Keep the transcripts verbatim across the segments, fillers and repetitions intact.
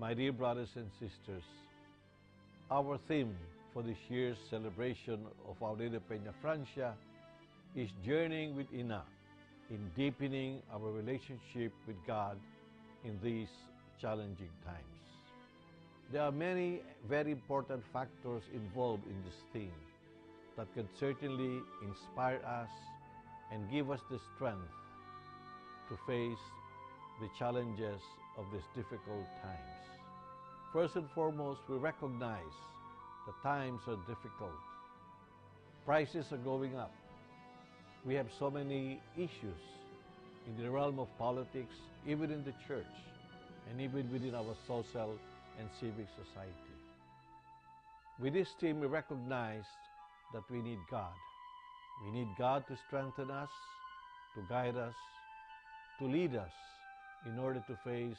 My dear brothers and sisters, our theme for this year's celebration of Our Lady of Peñafrancia is Journeying with Ina in Deepening Our Relationship with God in These Challenging Times. There are many very important factors involved in this theme that can certainly inspire us and give us the strength to face the challenges of these difficult times. First and foremost, we recognize that times are difficult. Prices are going up. We have so many issues in the realm of politics, even in the church, and even within our social and civic society. With this theme, we recognize that we need God. We need God to strengthen us, to guide us, to lead us in order to face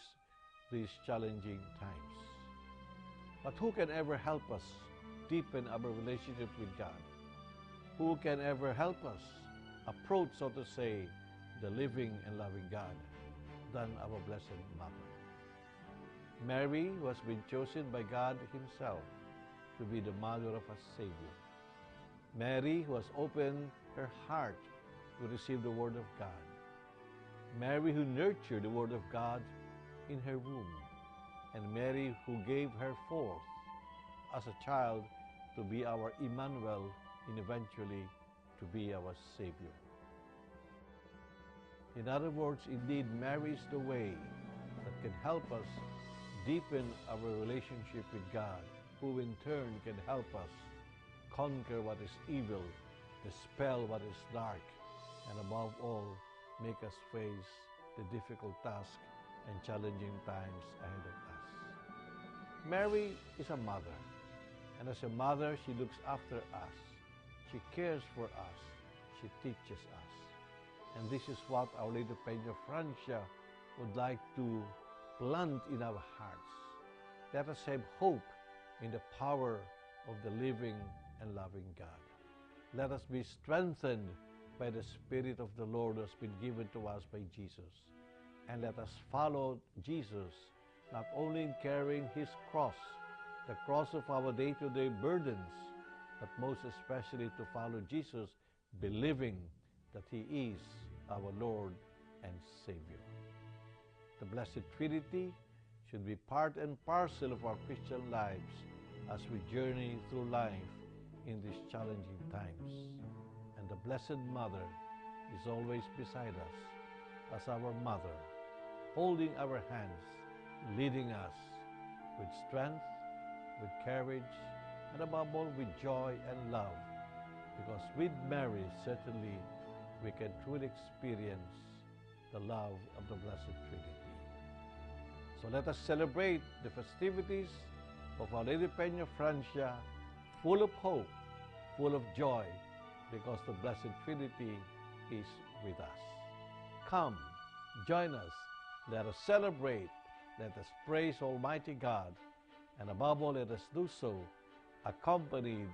these challenging times. But who can ever help us deepen our relationship with God? Who can ever help us approach, so to say, the living and loving God than our Blessed Mother? Mary, who has been chosen by God Himself to be the mother of our Savior. Mary, who has opened her heart to receive the Word of God. Mary, who nurtured the Word of God in her womb. And Mary, who gave her forth as a child to be our Emmanuel and eventually to be our Savior. In other words, indeed, Mary is the way that can help us deepen our relationship with God, who in turn can help us conquer what is evil, dispel what is dark, and above all, make us face the difficult task and challenging times ahead of us. Mary is a mother, and as a mother, she looks after us. She cares for us. She teaches us. And this is what Our Lady of Peñafrancia would like to plant in our hearts. Let us have hope in the power of the living and loving God. Let us be strengthened by the Spirit of the Lord who has been given to us by Jesus. And let us follow Jesus, not only in carrying His cross, the cross of our day-to-day burdens, but most especially to follow Jesus, believing that He is our Lord and Savior. The Blessed Trinity should be part and parcel of our Christian lives as we journey through life in these challenging times. And the Blessed Mother is always beside us as our mother, holding our hands, leading us with strength, with courage, and above all, with joy and love. Because with Mary, certainly, we can truly experience the love of the Blessed Trinity. So let us celebrate the festivities of Our Lady Peñafrancia, full of hope, full of joy, because the Blessed Trinity is with us. Come, join us, let us celebrate, let us praise Almighty God, and above all, let us do so accompanied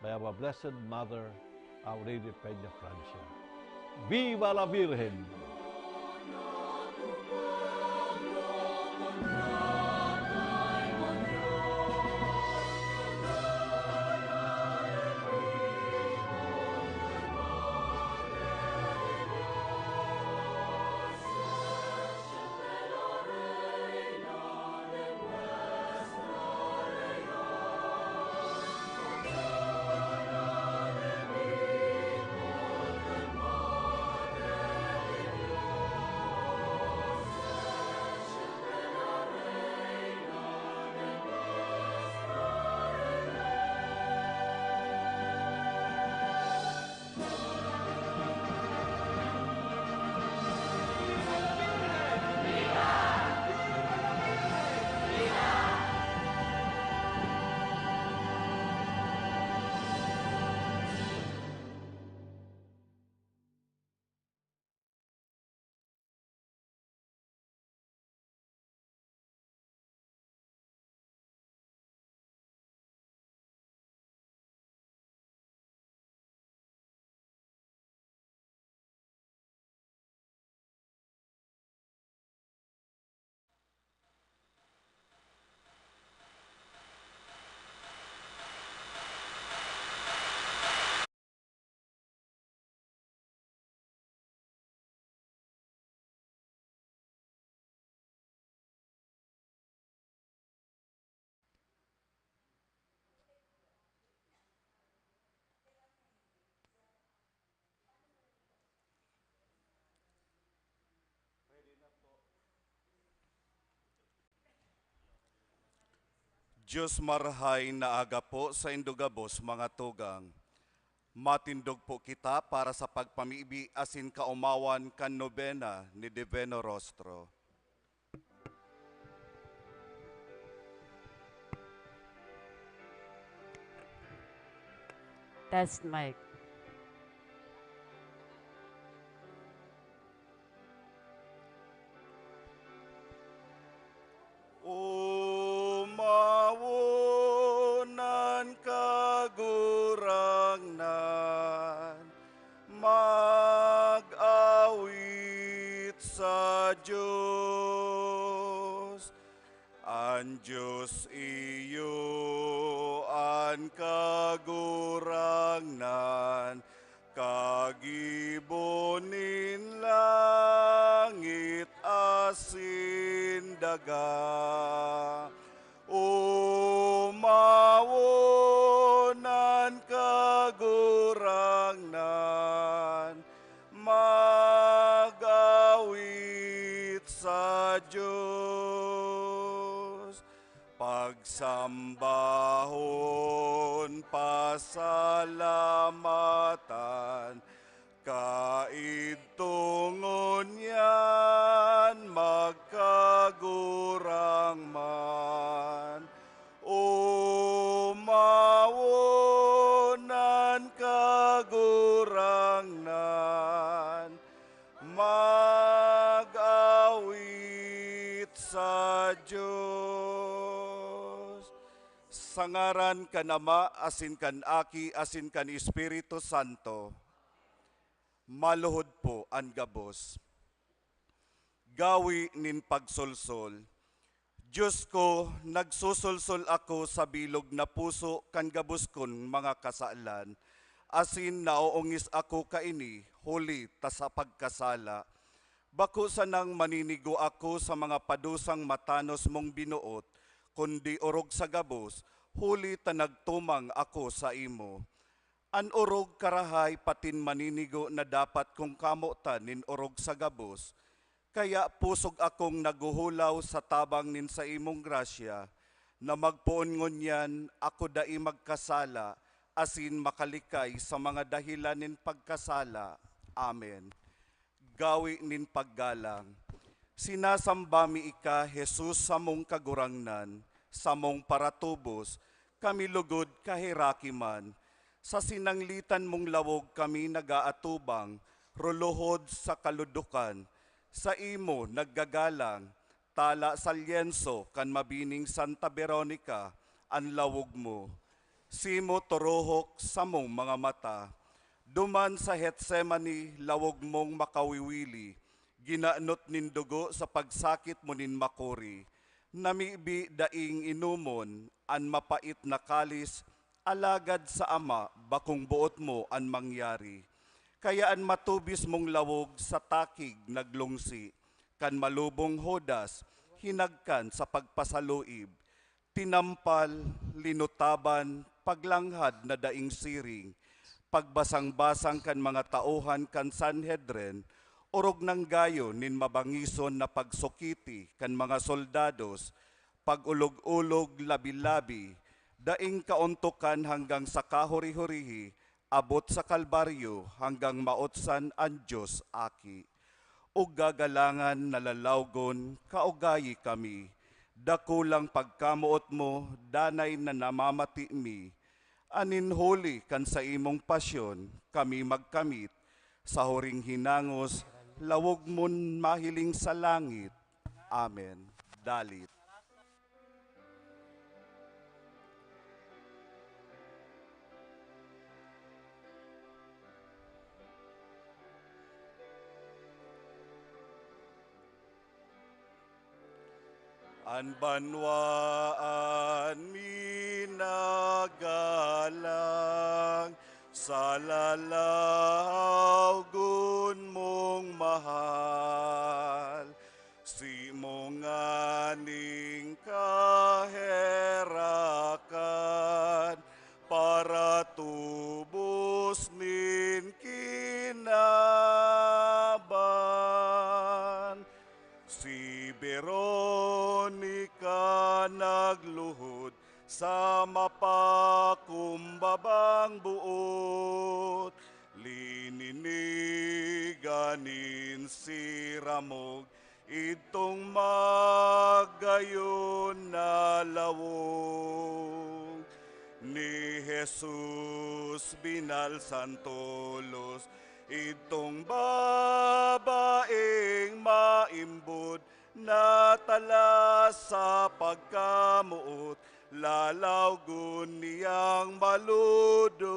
by our Blessed Mother, Our Lady of Peñafrancia. Viva la Virgen! Dios marahay na aga po saindo gabos, mga tugang. Matindog po kita para sa pagpamibi asin kaomawan kan nobena ni Divino Rostro. Test mic. Omawon an Kagurangnan, mag-awit sa Dios. An Dios iyo an Kagurangnan, kagibo nin langit asin daga. Omawon an Kagurangnan, mag-awit sa Dios. Pagsambahon, pasalamatan, kaidto ngunyan magkagurang man. Omawon an Kagurangnan, mag-awit sa Dios. Sa ngaran kan Ama, asin kan Aki, asin kan Espiritu Santo. Maluhod po an gabos. Gawi nin pagsolsol. Dios ko, nagsosolsol ako sa bilog na puso kan gabos kong mga kasalan, asin naoongis ako kaini huli ta sa pagkasala. Bako sanang maninigo ako sa mga padusang matanos mong binoot, kundi orog sa gabos, huli ta nagtumang ako saimo. An orog karahay patin maninigo na dapat kong kamotan nin orog sa gabos. Kaya pusog akong naghuhulaw sa tabang nin saimong grasya, na magpoon ngunyan ako dai magkasala asin makalikay sa mga dahelan nin pagkasala. Amen. Gawi nin paggalang. Sinasamba mi ika, Jesus, samong Kagurangnan, samong paratubos, kami lugod kaheraki man. Sa sinanglitan mong lawog kami nag-aatubang, ruluhod sa kaludukan. Saimo naggagalang, tala sa lyenso kan mabining Santa Veronica an lawog mo. Simo turuhok samong mga mata. Duman sa Getsemani, lawog mong makawiwili, ginanot nin dugo sa pagsakit mo nin makuri. Namibi daing inomon an mapait na kalis, alagad sa Ama, bakong boot mo an mangyari. Kaya an matubis mong lawog sa takig naglungsi, kan malubong Judas, hinagkan sa pagpasaluib. Tinampal, linutaban, paglanghad na daing siring, pagbasang-basang kan mga tauhan kan Sanhedrin, orog nanggayo nin mabangison na pagsukiti kan mga soldados, pag-olog-olog, labi-labi, daing kaontokan hanggang sa kahuri-hurihi, abot sa Kalbaryo hanggang maotsan an Dios Aki. O gagalangan na lalawgon, kaugayi kami, dakulang pagkamoot mo, danay na namamati mi. Anin huli kan saimong pasyon, kami magkamit, sa huring hinangos, lawog mon mahiling sa langit. Amen. Dalit. An banwaan minagalang sa lalawgon mong mahal. Simo nganing kaherakan, paratubos nin kinaban. Si Veronica nagluhod Sa mapakumbabang boot, lininigan nin siramog, idtong magayon na lawog. Ni Jesus binalsan tolos, idtong babaeng maimbod, natalas sa pagkamoot, lalawgon niyang malodong.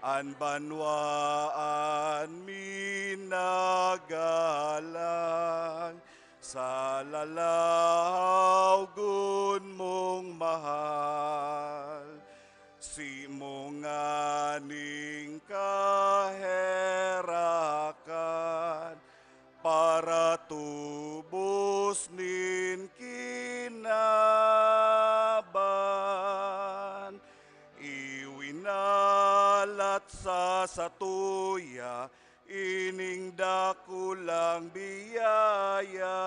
An banwaan minagalang sa lalawgon mong mahal. Simo nganing kaherakan, paratubos nin kinaban. Iwinalat sa satuya ining dakulang biyaya,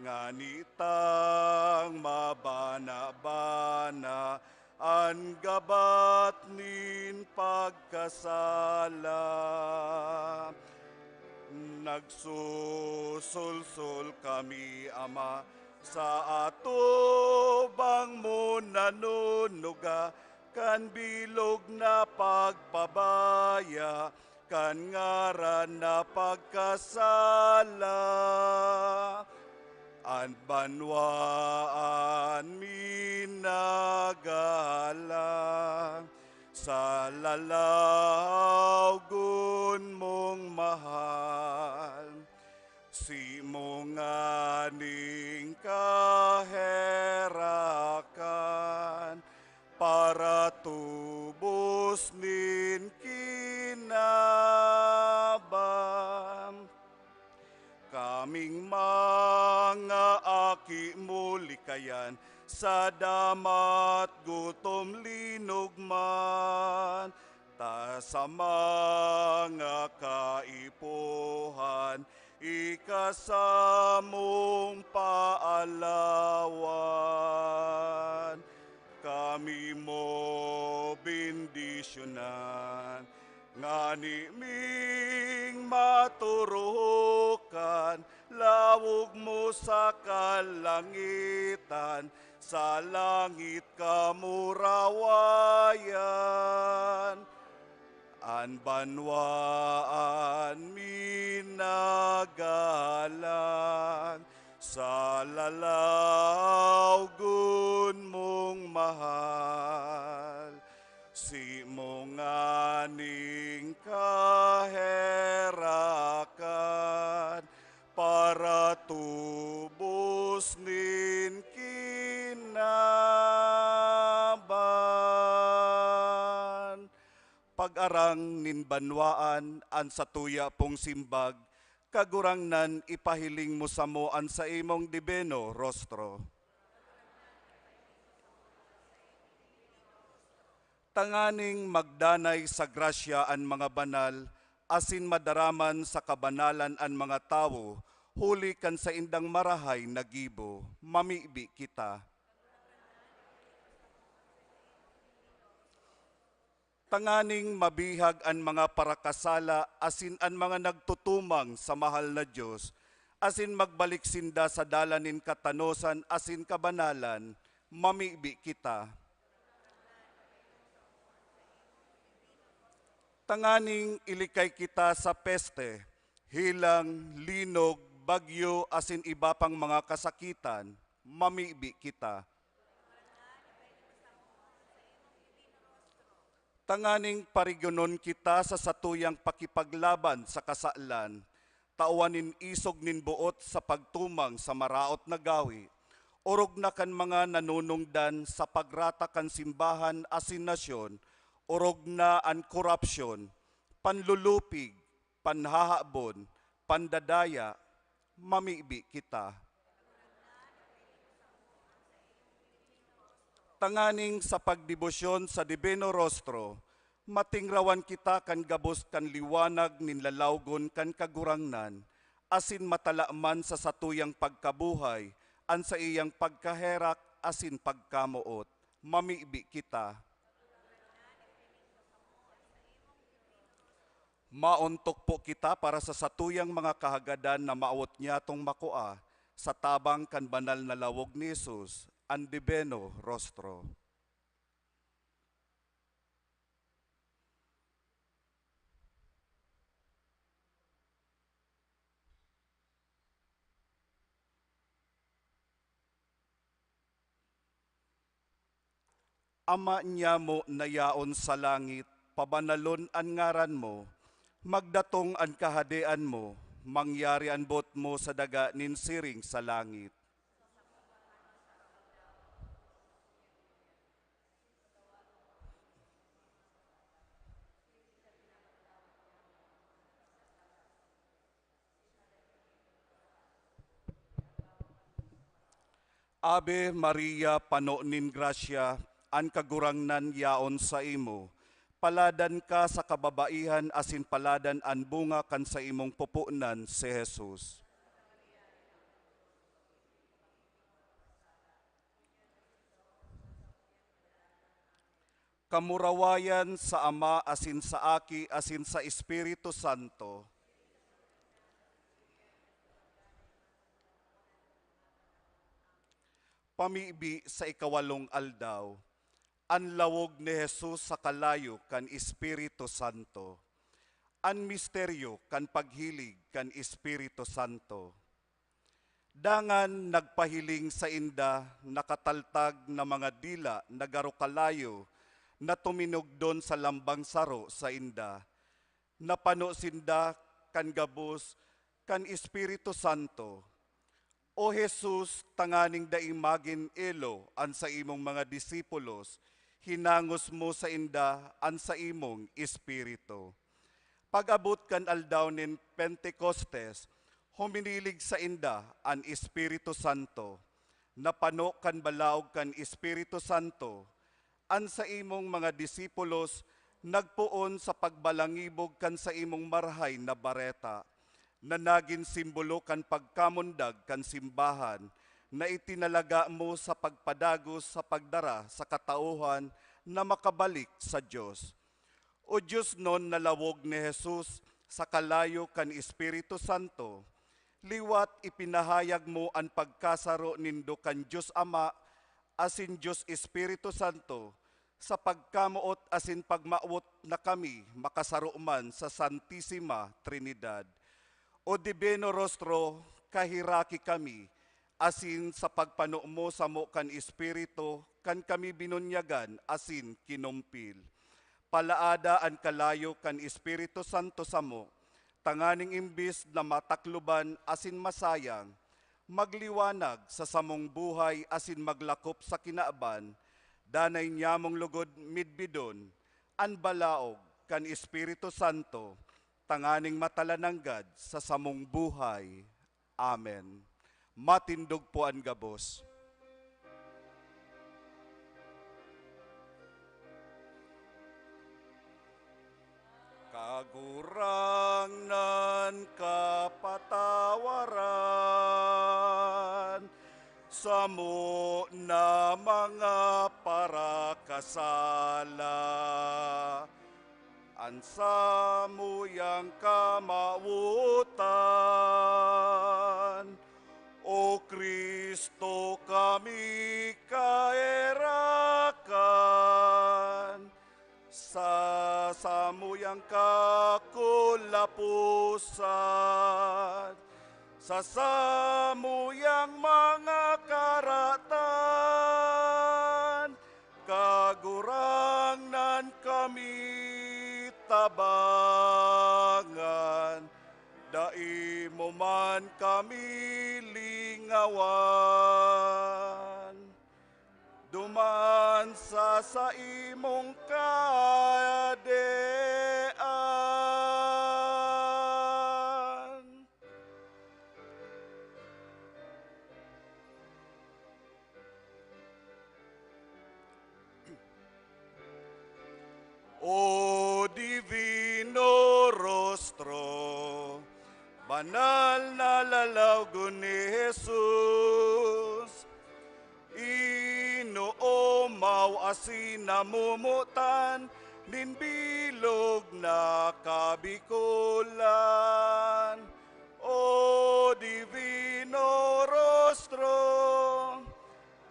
ngani tang mabana-bana an gabat nin pagkasala. Nagsusulsol kami, Ama, sa atubang mo nanunuga, kan bilog na pagpabaya, kan ngaran na pagkasala. An banwaan minagalang sa lalawgon mong mahal. Simo nganing kaherakan, paratubos nin kinaban. Kaming mga aki mo likayan, sa damat gutom linog man, ta sa mga kaipuhan ika samong paalawan. Kami mo bendisyonan, ngani ming maturuhokan, lawog mo sa kalangitan, sa langit kamo rawayan. An banwaan minagalang sa lalawgon mong mahal. Simo nganing kaherakan, paratubos nin kinaban. Pag-arang nin banwaan an satuya pong simbag, Kagurangnan, ipahiling mo samo an saimong dibino rostro. Tanganing magdanay sa grasya an mga banal, asin madaraman sa kabanalan an mga tawo, huli kan saindang marahay na gibo, mamibi kita. Tanganing mabihag an mga parakasala asin an mga nagtutumang sa mahal na Dios, asin magbalik sinda sa dalan nin katanosan asin kabanalan, mamibi kita. Tanganing ilikay kita sa peste, helang, linog, bagyo, asin iba pang mga kasakitan, mamibi kita. Tanganing parigyonon kita sa satuyang pakipaglaban sa kasalan, tawan nin isog nin boot sa pagtumang sa maraot na gawi, orog na kan mga nanunungdan sa pagrata kan simbahan asin nasyon, orog na an korapsyon, panlulupig, panhahabon, pandadaya, mamibi kita. Tanganing sa pagdebosyon sa Dibino Rostro, matingrawan kita kan gabos kan liwanag nin lalawgon kan Kagurangnan, asin matala man sa satuyang pagkabuhay an saiyang pagkaherak asin pagkamoot. Mamibi kita. Maontok po kita para sa satuyang mga kahagadan na mawot niyatong makua sa tabang kan banal na lawog ni Jesus, an Divino Rostro. Ama nyamo na yaon sa langit, pabanalon an ngaran mo. Magdatong an kahadean mo. Mangyari an boot mo sa daga nin siring sa langit. Ave Maria, pano nin grasya, an Kagurangnan yaon saimo. Paladan ka sa kababaihan asin paladan an bunga kan saimong pupunan, si Jesus. Kamurawayan sa Ama asin sa Aki asin sa Espiritu Santo. Pamibi sa ikawalong aldaw, an lawog ni Jesus sa kalayo kan Espiritu Santo. An misteryo kan paghilig kan Espiritu Santo. Dangan nagpahiling sainda nakataltag na mga dila na garo kalayo na tuminugdon sa lambang saro sainda. Napano sinda kan gabos kan Espiritu Santo. O Jesus, tanganing dai magin elo an saimong mga disipulos, hinangos mo sainda an saimong Espiritu. Pag-abot kan aldaw nin Pentecostes, huminilig sainda an Espiritu Santo. Napano kan balaog kan Espiritu Santo, an saimong mga disipulos nagpoon sa pagbalangibog kan saimong Marahay na Bareta, na nagin simbolo kan pagkamundag kan simbahan, na itinalaga mo sa pagpadagos sa pagdara sa katauhan na makabalik sa Dios. O Dios, non nalawog ni Jesus sa kalayo kan Espiritu Santo, liwat ipinahayag mo an pagkasaro nindo kan Dios Ama asin Dios Espiritu Santo, sa pagkamoot asin pagmawot na kami makasaro man sa Santisima Trinidad. O Divino Rostro, kaheraki kami, asin sa pagpano mo samo kan Espiritu, kan kami binunyagan asin kinumpil. Palaada an kalayo kan Espiritu Santo samo, tanganing imbis na matakloban asin masayang, magliwanag sa samong buhay asin maglakop sa kinaban, danay nyamong lugod midbidon an balaog kan Espiritu Santo, tanganing matala nanggad sa samong buhay. Amen. Matindog po an gabos. Kagurangnan, kapatawaran samo na mga parakasala. An samuyang kamawotan, O Cristo, kami kaerakan, sa samuyang kakulaposan, sa samuyang mga karatan, Kagurangnan, kami tabangan, dai mo man kami lingawan. Duman sa saimong kahadean. O Divino Rostro, banal na lalawogon ni Jesus, asin namomotan nin bilog na kabikolan. O Divino Rostro,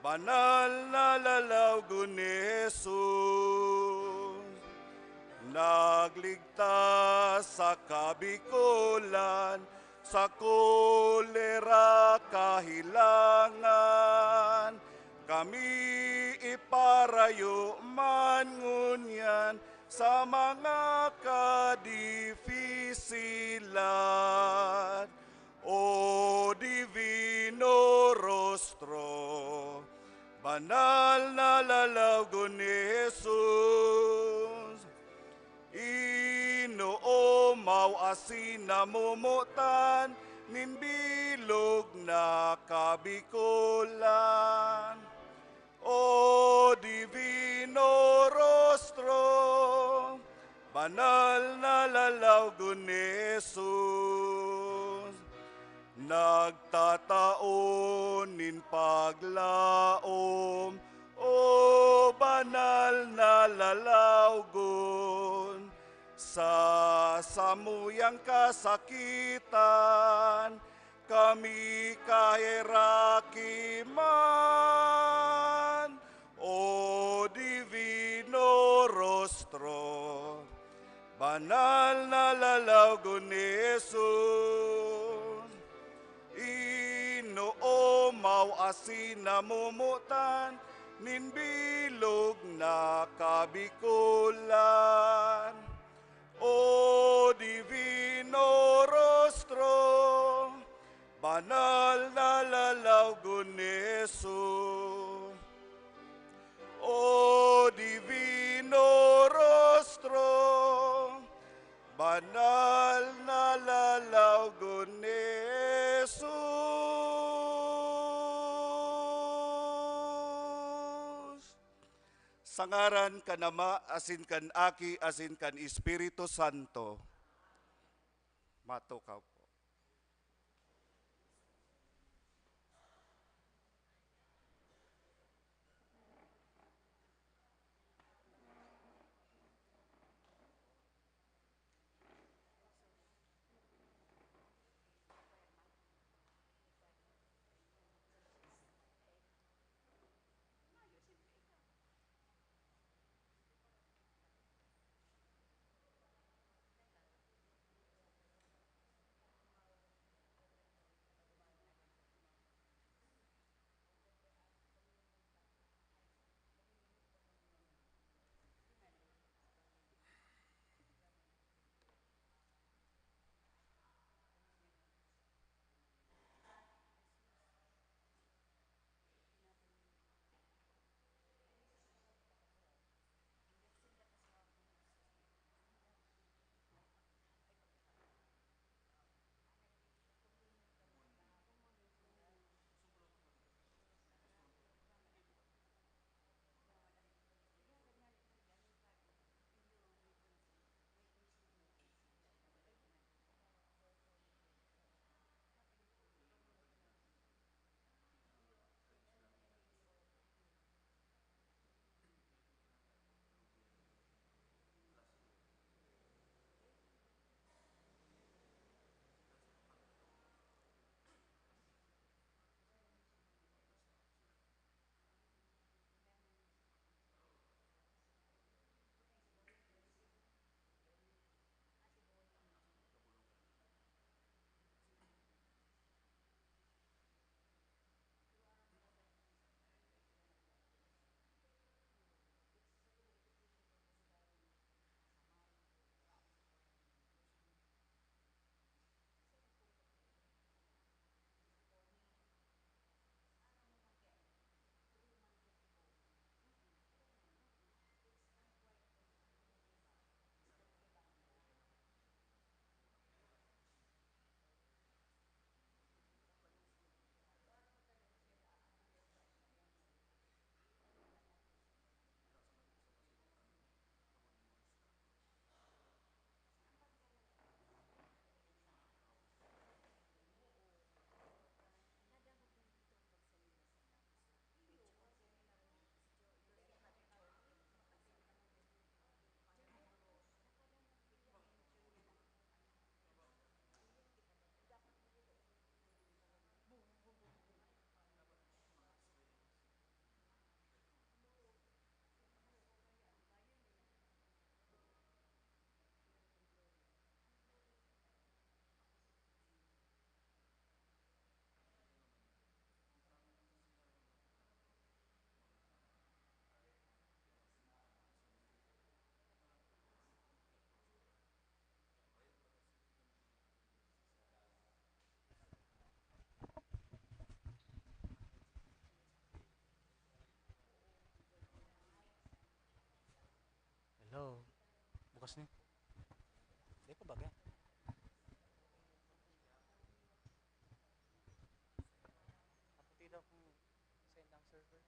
banal na lalawgon ni Jesus, nagligtas sa kabikolan, sa kolera, kahelangan. Kami iparayo man ngunyan sa mga kadifisilan. O Divino Rostro, banal na lalawgon ni Jesus, inoomaw asin namomotan nin bilog na kabikolan. O Divino Rostro, banal na lalawgon ni Jesus, nagtatao nin paglaom, o banal na lalawgon, sa samuyang kasakitan kami kaheraki man. O Divino Rostro, banal na lalawgon ni Jesus, inoomaw asin namomotan nin bilog na kabikolan. O Divino Rostro, banal na lalawgon ni Jesus. O Divino Rostro, banal na lalawgon ni Jesus. Sa ngaran kan Ama, asin kan Aki, asin kan Espiritu Santo. Matukaw po. Bukas ni. Di pa baga. Kaputi daw kung send ang server.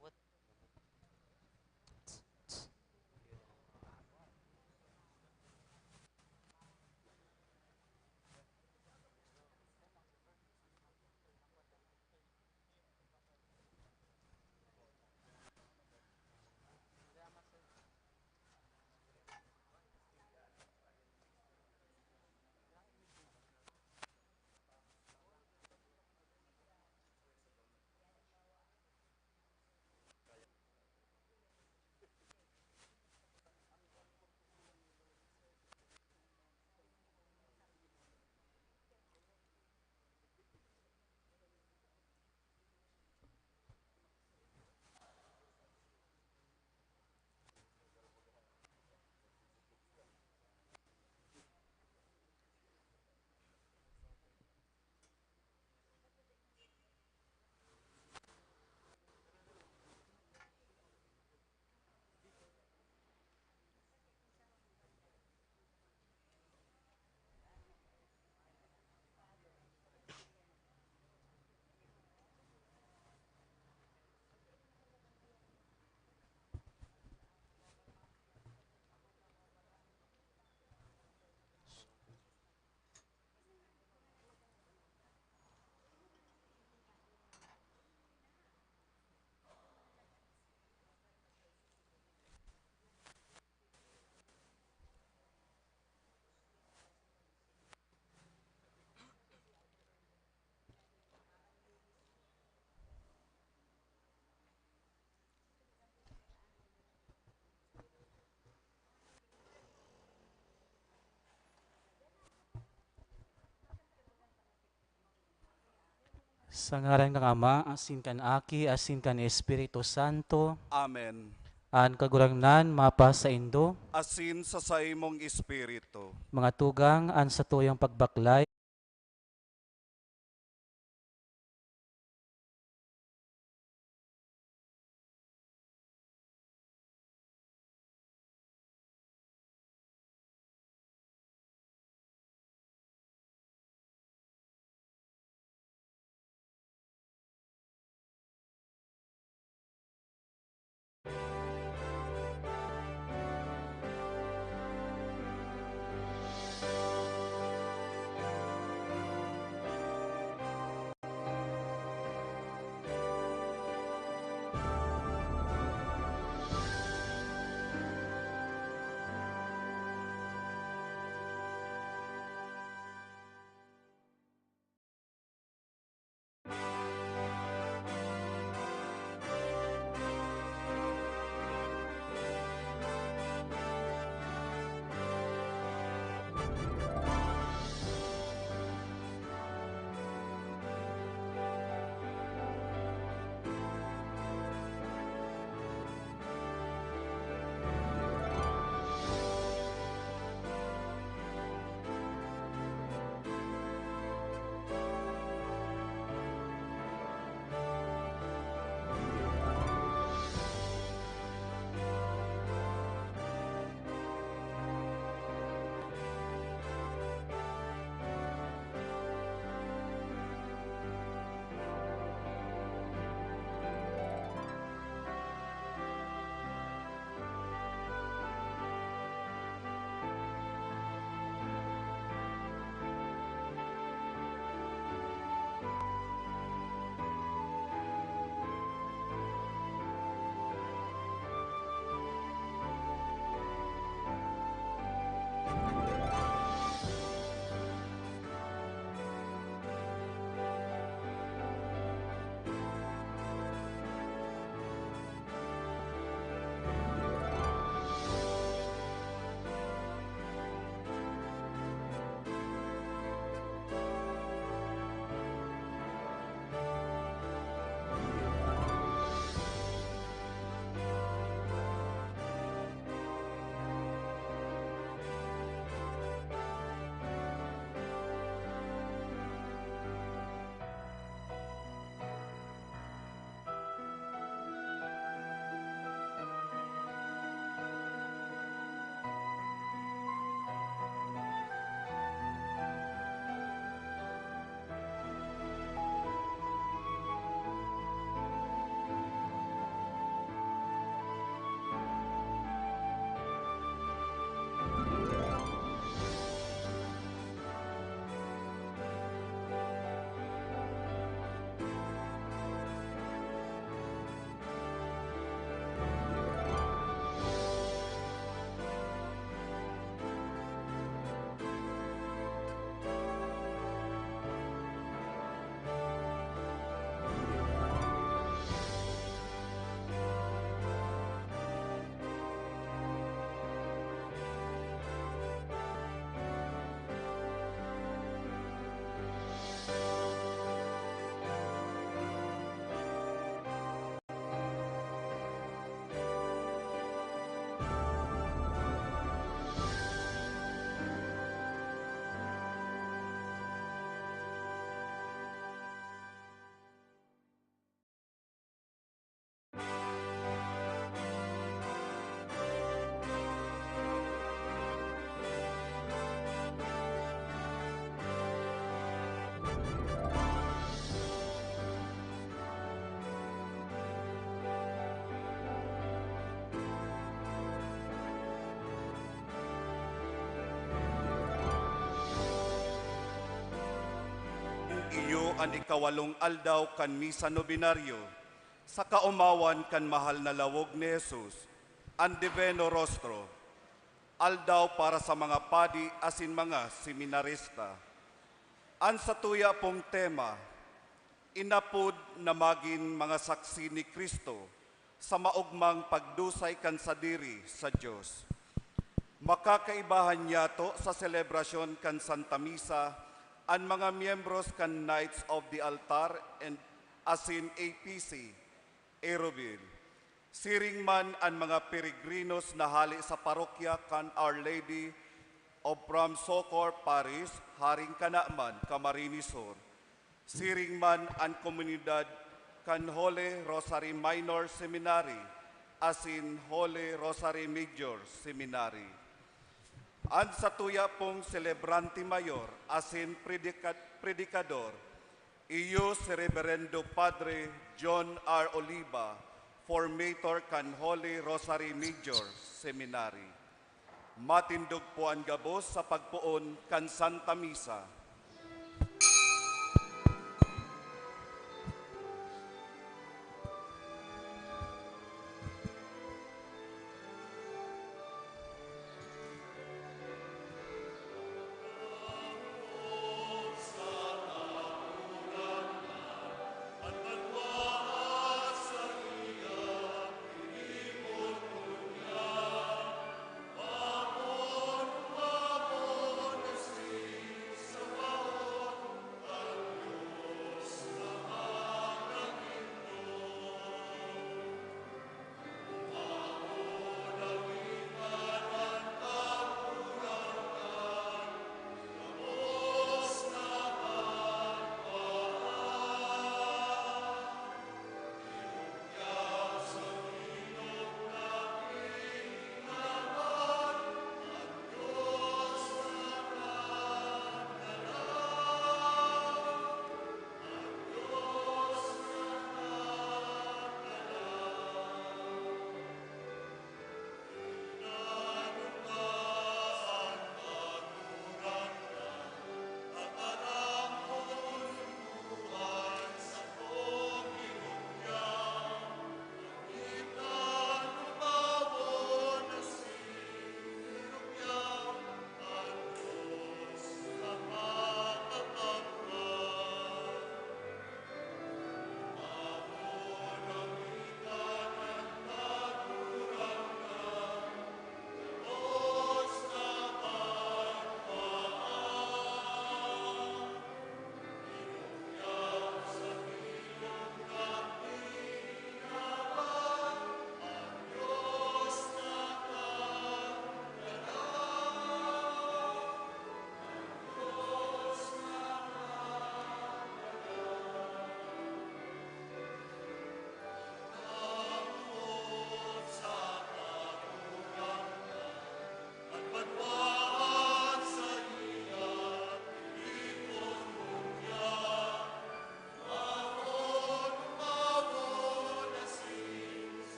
Awat. Sa ngaran kan Ama, asin kan Aki, asin kan Espiritu Santo. Amen. An Kagurangnan mapasaindo. Asin sa saimong espiritu. Mga tugang, an satuyang pagbaklay. An ikawalong aldaw kan Misa Nobenaryo, sa kaomawan kan mahal na lawog ni Jesus, an Divino Rostro, aldaw para sa mga padi asin mga seminarista. An satuya pong tema, inapod na magin mga saksi ni Cristo sa maogmang pagdusay kan sadiri sa Dios. Makakaibahan niyato sa selebrasyon kan Santa Misa an mga miyembros kan Knights of the Altar and asin A P C, Aeroville. Siring man an mga peregrinos na hale sa parokya kan Our Lady of Prom Succor Parish, Haring Canaman, Camarines Sur. Siring man an komunidad kan Holy Rosary Minor Seminary asin Holy Rosary Major Seminary. An satuya pong selebrante mayor asin predika-, predikador, iyo si Reberendo Padre John R. Oliva, formator kan Holy Rosary Major Seminary. Matindog po an gabos sa pagpoon kan Santa Misa.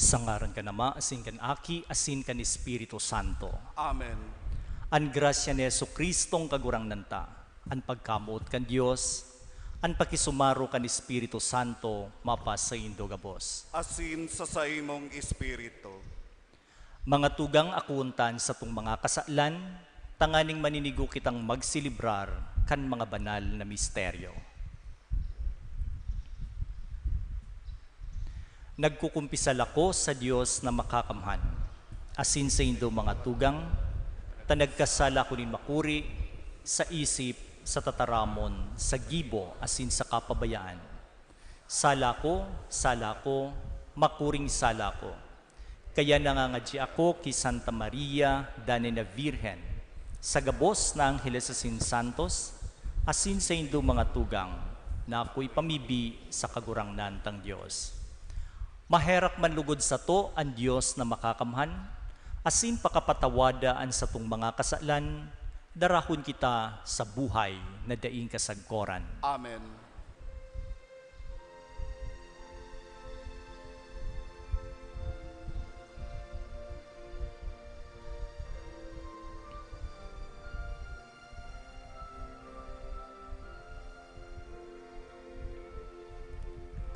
Sa ngaran kan Ama, asin kan Aki, asin kan Espiritu Santo. Amen. An grasya ni Jesu-Cristong Kagurangnan ta, an pagkamoot kan Dios, An pakisumaro kan Espiritu Santo mapasaindo gabos. Asin sa saimong espiritu. Mga tugang, akoon ta an satong mga kasalan, tanganing maninigo kitang magselebrar kan mga banal na misteryo. Nagkukumpisal ako sa Dios na Makakamhan, asin saindo, mga tugang, ta nagkasala ako nin makuri, sa isip, sa tataramon, sa gibo, asin sa kapabayaan. Sala ko, sala ko, makuring sala ko. Kaya nangangadyi ako ki Santa Maria, danay na Birhen, sa gabos na angheles asin santos, asin saindo, mga tugang, na akoy pamibi sa Kagurangnan tang Dios. Maherak man lugod sato an Dios na Makakamhan, asin pakapatawada an satong mga kasalan, darahon kita sa buhay na daing kasagkoran. Amen.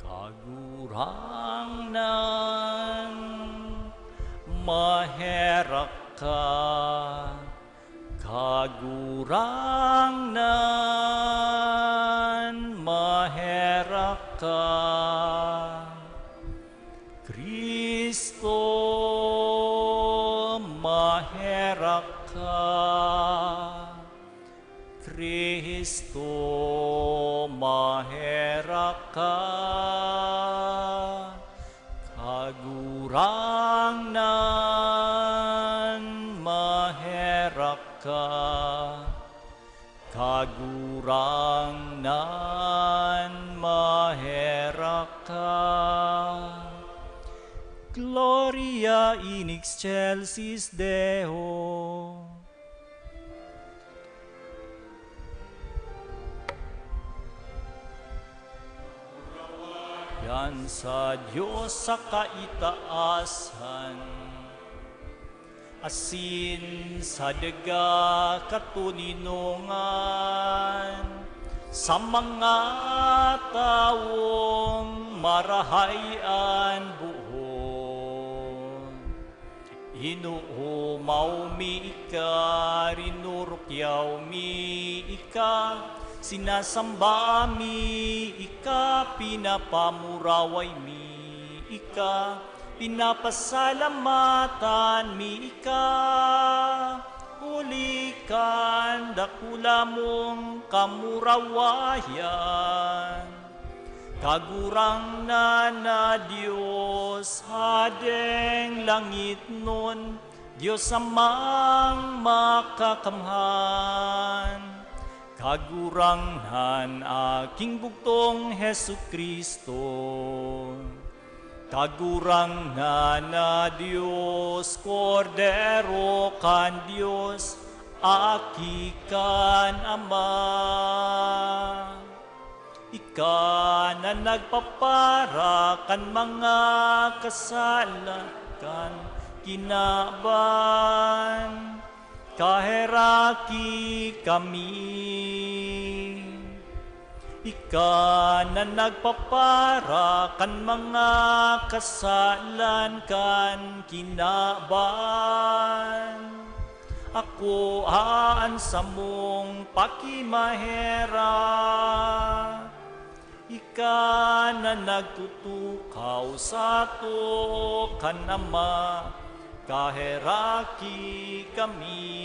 Kagurangnan, maherak ka. Kagurangnan, maherak ka. Cristo, maherak ka. Cristo, maherak ka. Kagurangnan, maherak ka. Kagurangnan, maherak ka. Gloria in excelsis Deo. Yan sa Dios sa kaitaasan, asin sa daga katoninongan, sa mga tawong marahay an buhon. Inoomaw mi ika, rinurukyaw mi ika, sinasamba mi ika, pinapamuraway mi ika, pinapasalamatan mi ika, huli kan dakula mong kamurawayan. Kagurangnan na Dios, Hadeng langitnon, Dios Amang Makakamhan, Kagurangnan, Aking bugtong Jesu-Cristo. Kagurangnan na Dios, Kordero kan Dios, Aki kan Ama. Ika na nagpapara kan mga kasalan kan kinaban, kaheraki kami. Ika na nagpapara kan mga kasalan kan kinaban, akoa an samong pakimaherak. Ika na nagtutukaw sato kan Ama, kaheraki kami.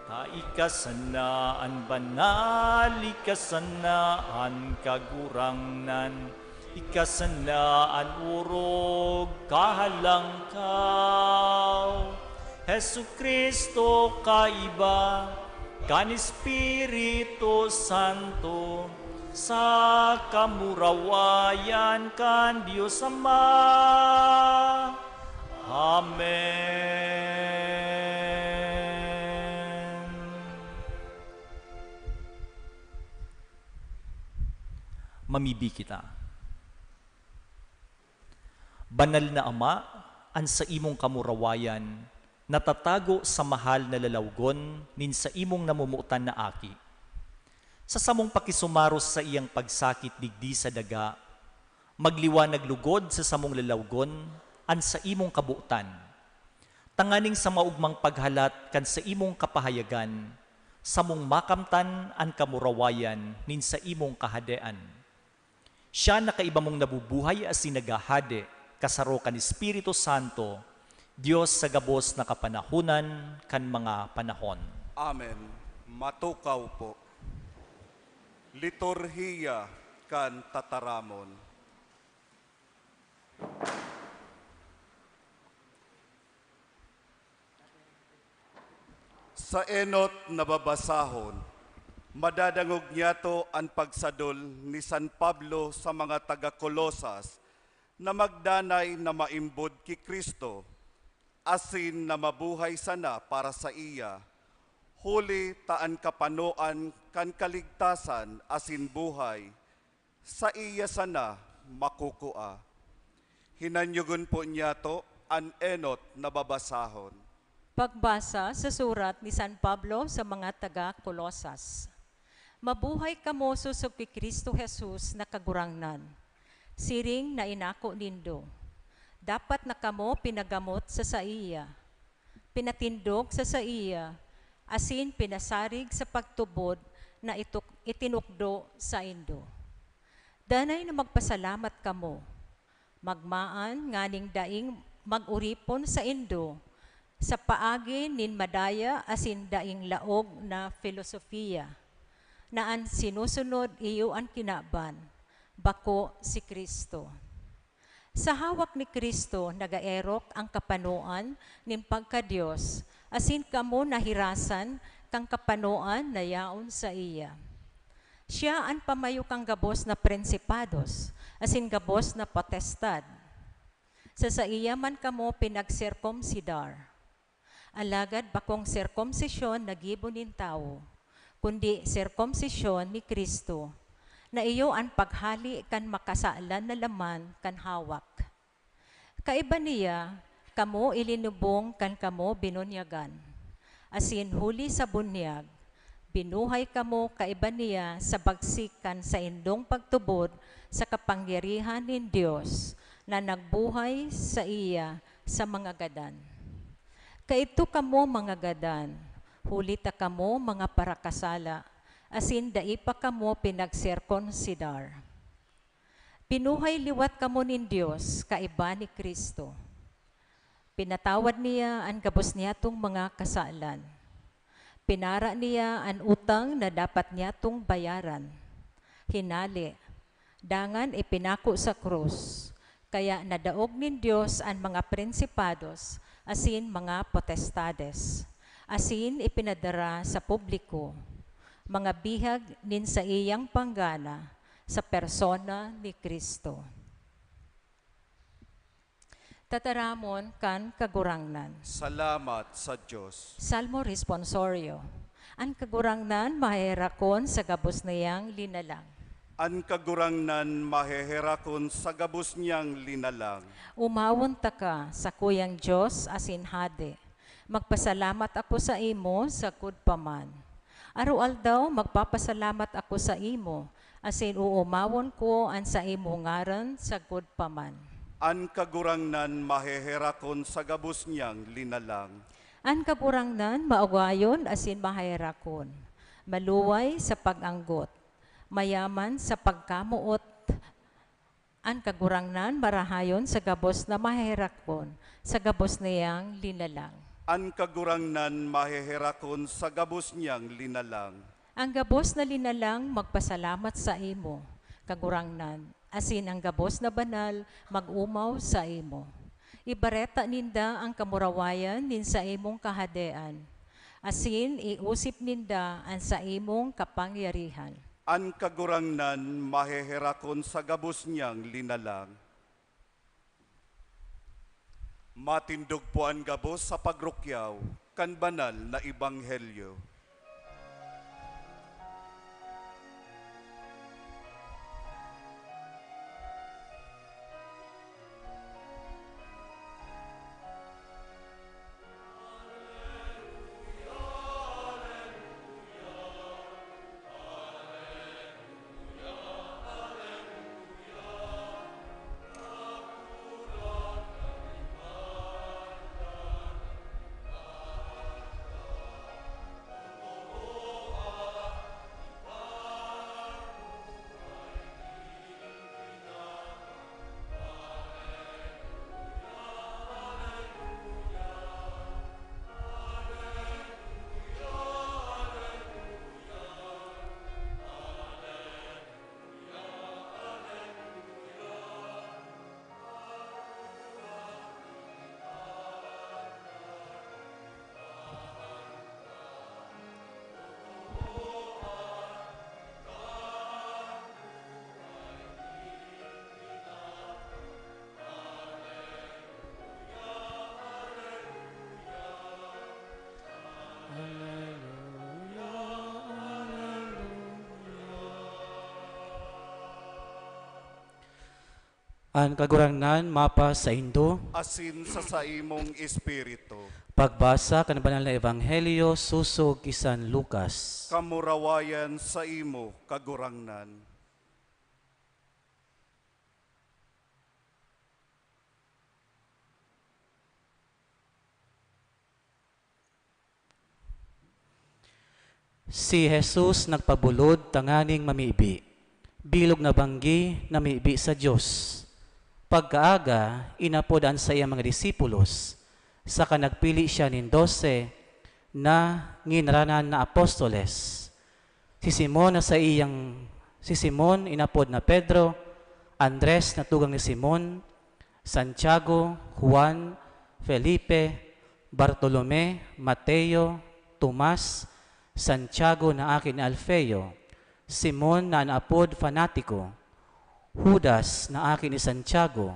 Ta ika sana an banal, ika sana an Kagurangnan, ika sana an orog, kahalangkaw. Jesu-Cristo, kaiba kan Espiritu Santo, sa kamurawayan kan Dios Ama. Amen. Mamibi kita. Banal na Ama, an saimong kamurawayan natatago sa mahal na lalawgon nin saimong namomotan na Aki. Sa samong pakisumaros sa iyang pagsakit digdi sa daga, magliwanag lugod sa samong lalawgon an saimong kabotan, tanganing sa maogmang paghalat kan saimong kapahayagan, samong makamtan an kamurawayan nin saimong Kahadean. Siya na kaiba mong nabubuhay asin naghahade, kasaro kan Espiritu Santo, Dios sa gabos na kapanahonan kan mga panahon. Amen. Matukaw po. Liturhiya kan Tataramon. Sa enot na babasahon, madadangog niyato an pagsadol ni San Pablo sa mga taga Colosas na magdanay na maimbod ki Cristo, asin na mabuhay sana para saiya, huli ta an kapanoan kan kaligtasan asin buhay saiya sana makukua. Hinanyogon po niyato an enot na babasahon. Pagbasa sa surat ni San Pablo sa mga taga Colosas. Mabuhay kamo sosog ki Cristo Jesus na Kagurangnan, siring na inako nindo. Dapat na kamo pinagamot sa saiya, pinatindog sa saiya, asin pinasarig sa pagtubod na ituk-, itinukdo saindo. Danay na magpasalamat kamo, magmaan nganing daing mag-oripon saindo sa paagi nin madaya asin daing laog na filosofiya, na an sinusunod iyo an kinaban, bako si Cristo. Sa hawak ni Cristo nagaerok an kapanoan nin pagka-Dios, asin kamo nahirasan kan kapanoan na yaon saiya. Siya an pamayo kan gabos na prinsipados asin gabos na potestad. Sa saiya man kamo pinagserkomsidar. Alagad bakong serkomsisyon na gibo nin tawo, kundi serkomsisyon ni Cristo, na iyo an paghale kan makasalan na laman kan hawak. Kaiba niya, kamo ilinubong kan kamo binunyagan, asin huli sa bunyag, binuhay kamo kaiba niya sa bagsik kan saindong pagtubod sa kapangyarihan nin Dios na nagbuhay saiya sa mga gadan. Kaidto kamo, mga gadan, huli ta kamo mga parakasala, asin dai pa kamo pinagserkonsidar. Binuhay liwat kamo nin Dios kaiba ni Cristo. Pinatawad niya an gabos niyatong mga kasalan. Pinara niya an utang na dapat niyatong bayaran. Hinale, dangan ipinako sa krus, kaya nadaog nin Dios an mga prinsipados asin mga potestades, asin ipinadara sa publiko, mga bihag nin saiyang panggana sa persona ni Cristo. Tataramon kan Kagurangnan. Salamat sa Dios. Salmo Responsorio. An Kagurangnan maheherakon sa gabos niyang linalang. An Kagurangnan maheherakon sa gabos niyang linalang. Umawon taka, sakuyang Dios asin Hade. Magpasalamat ako saimo sagkod pa man. Aroaldaw magpapasalamat ako saimo, asin oomawon ko an saimong ngaran sagkod pa man. An Kagurangnan maheherakon sa gabos niyang linalang. An Kagurangnan maugayon asin maheherakon, maluway sa pag-anggot, mayaman sa pagkamoot. An Kagurangnan marahayon sa gabos na maheherakon, sa gabos niyang linalang. An Kagurangnan maheherakon sa gabos niyang linalang. An gabos na linalang magpasalamat saimo, Kagurangnan, asin an gabos na banal mag-omaw saimo. Ibareta ninda an kamurawayan nin saimong kahadean, asin iosip ninda an saimong kapangyarihan. An Kagurangnan maheherakon sa gabos niyang linalang. Matindog po an gabos sa pagrukyaw kan banal na ebanghelyo. An Kagurangnan mapasaindo. Asin sa saimong espiritu. Pagbasa kan Banal na Ebanghelyo sosog ki San Lucas. Kamurawayan saimo, Kagurangnan. Si Jesus nagpabulod tanganing mamibi. Bilog na banggi, namibi sa Dios. Pagkaaga, inapod an saiyang mga disipulos, saka nagpili siya nin dose na nginranan na apostoles. Si Simon na saiyang, si Simon inapod na Pedro, Andres na tugang ni Simon, Santiago, Juan, Felipe, Bartolome, Mateo, Tomas, Santiago na aki ni Alfeo, Simon na an apod Fanatiko, Judas na aki ni Santiago,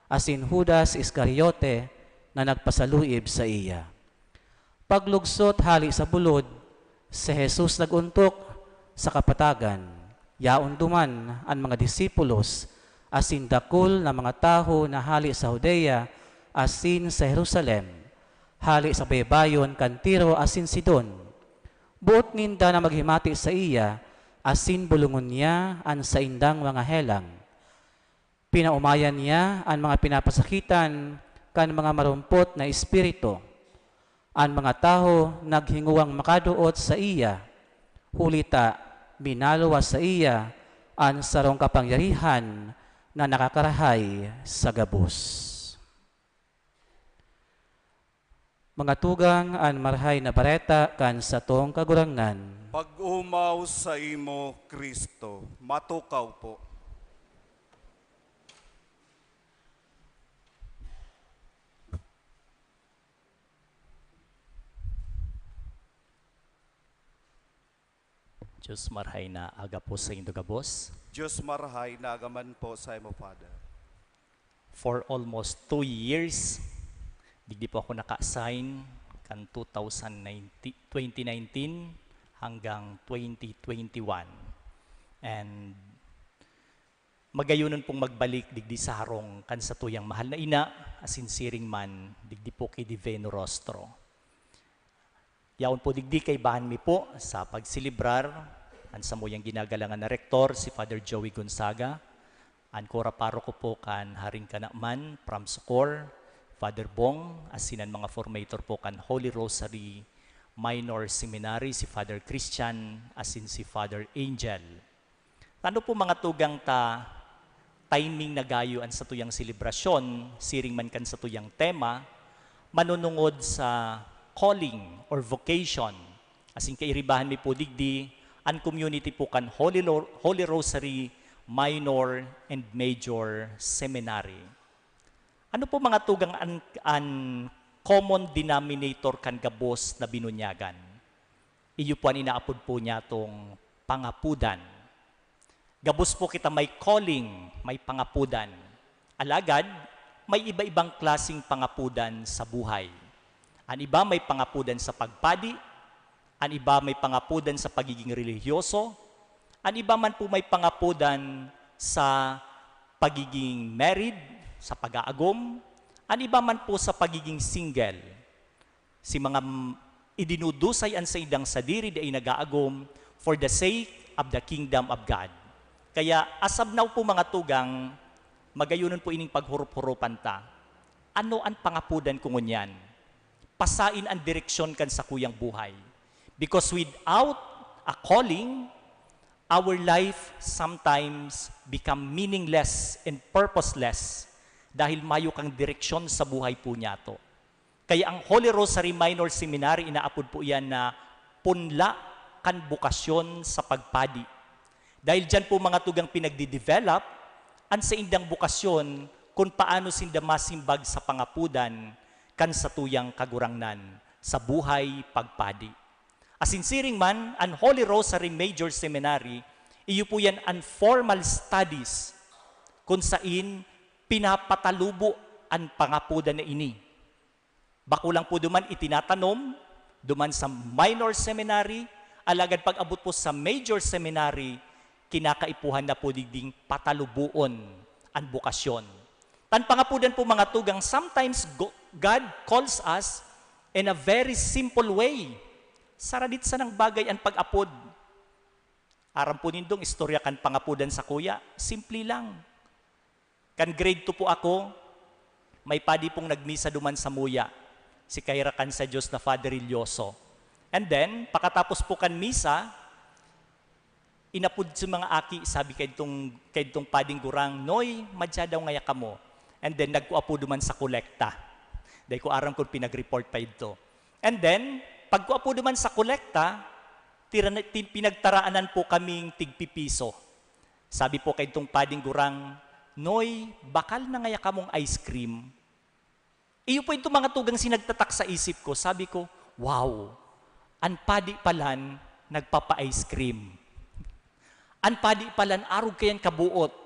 asin Judas Iscariote na nagpasaluib saiya. Paglugsot hale sa bulod, si Jesus nag-ontok sa kapatagan. Yaon duman an mga disipulos asin dakul na mga tawo na hale sa Judea asin sa Jerusalem, hale sa baybayon kan Tiro asin Sidon. Boot ninda na maghimati saiya asin bolongon niya an saindang mga helang. Pinaomayan niya an mga pinapasakitan kan mga marumpot na espiritu. An mga tawo naghingowang makadoot saiya, huli ta minaluwas saiya an sarong kapangyarihan na nakakarahay sa gabos. Mga tugang, an Marahay na Bareta kan satong Kagurangnan. Pag-omaw saimo, Cristo. Matukaw po. Diyos marahay na aga po saindo gabos. Diyos marahay na aga man po saimo, Father. For almost two years, digdi po ako naka-assign kan two thousand nineteen, twenty nineteen hanggang twenty twenty-one. And magayonon pong magbalik digdi sa harong kan satuyang mahal na ina, asin siring man digdi po ki Divino Rostro. Yaon po digdi kaibahan mi po sa pagselebrar an samuyang ginagalangan na Rektor, si Father Joey Gonzaga, an kora paroko po kan Haring Kanaman, Pram Sukor, Father Bong, asin an mga formator po kan Holy Rosary Minor Seminary, si Father Christian, asin si Father Angel. Tano po, mga tugang, ta timing na gayo an satuyang selebrasyon, siring man kan satuyang tema, manunungod sa calling or vocation. Asin kairibahan mi po digdi an community po kan Holy, Lo- Holy Rosary Minor and Major Seminary. Ano po, mga tugang, an, an common denominator kan gabos na binunyagan? Iyo po an inaapod po niyatong pangapodan. Gabos po kita may calling, may pangapodan. Alagad, may iba-ibang klaseng pangapodan sa buhay. An iba may pangapodan sa pagpadi, an iba may pangapodan sa pagiging relihiyoso, an iba man po may pangapodan sa pagiging married, sa pag-aagom, an iba man po sa pagiging single. Si mga m- idinudusay an saindang sadiri dai nag-aagom for the sake of the kingdom of God. Kaya, as of now po, mga tugang, magayonon po ining paghurup-hurupan ta. Ano an pangapodan ko ngunyan? Pasain an direksyon kan sakuyang buhay. Because without a calling, our life sometimes become meaningless and purposeless dahil mayo kang direksyon sa buhay po niyato. Kaya ang Holy Rosary Minor Seminary, inaapod po iyan na punla kan bokasyon sa pagpadi. Dahil diyan po, mga tugang, pinagdidevelop an saindang bokasyon kun paano sinda masimbag sa pangapodan kan satuyang Kagurangnan sa buhay pagpadi. Asin siring man, an Holy Rosary Major Seminary, iyo po yan an formal studies kun sain pinapatalubo an pangapodan na ini. Bako lang po duman itinatanom, duman sa minor seminary, alagad pag-abot po sa major seminary, kinakaipuhan na po digding pataluboon an bokasyon. Tan pangapodan po, mga tugang, sometimes go-, God calls us in a very simple way. Saradit sanang bagay an pag-apod. Aram po nindong istorya kan pangapodan sakuya, simple lang. Kan grade two po ako, may padi pong nagmisa duman samuya, si kahirakan sa Diyos na Father Ilyoso. And then, pakatapos po kan misa, inapod si mga aki, sabi kaidtong, kaidtong pading gurang, "Noy, madya daw ngaya kamo." And then, nagkua po duman sa kolekta. Dai ko aram kung pinag-report pa idto. And then, pagkua po duman sa kolekta, tirana-, ti-, pinagtaraanan po kaming tigpipiso. Sabi po kaidtong pading gurang, "Noy, bakal na ngaya kamong ice cream?" Iyo po itong mga tugang sinagtatak sa isip ko. Sabi ko, "Wow, an padi palan nagpapa-ice cream. An padi palan arog kayan kabuot."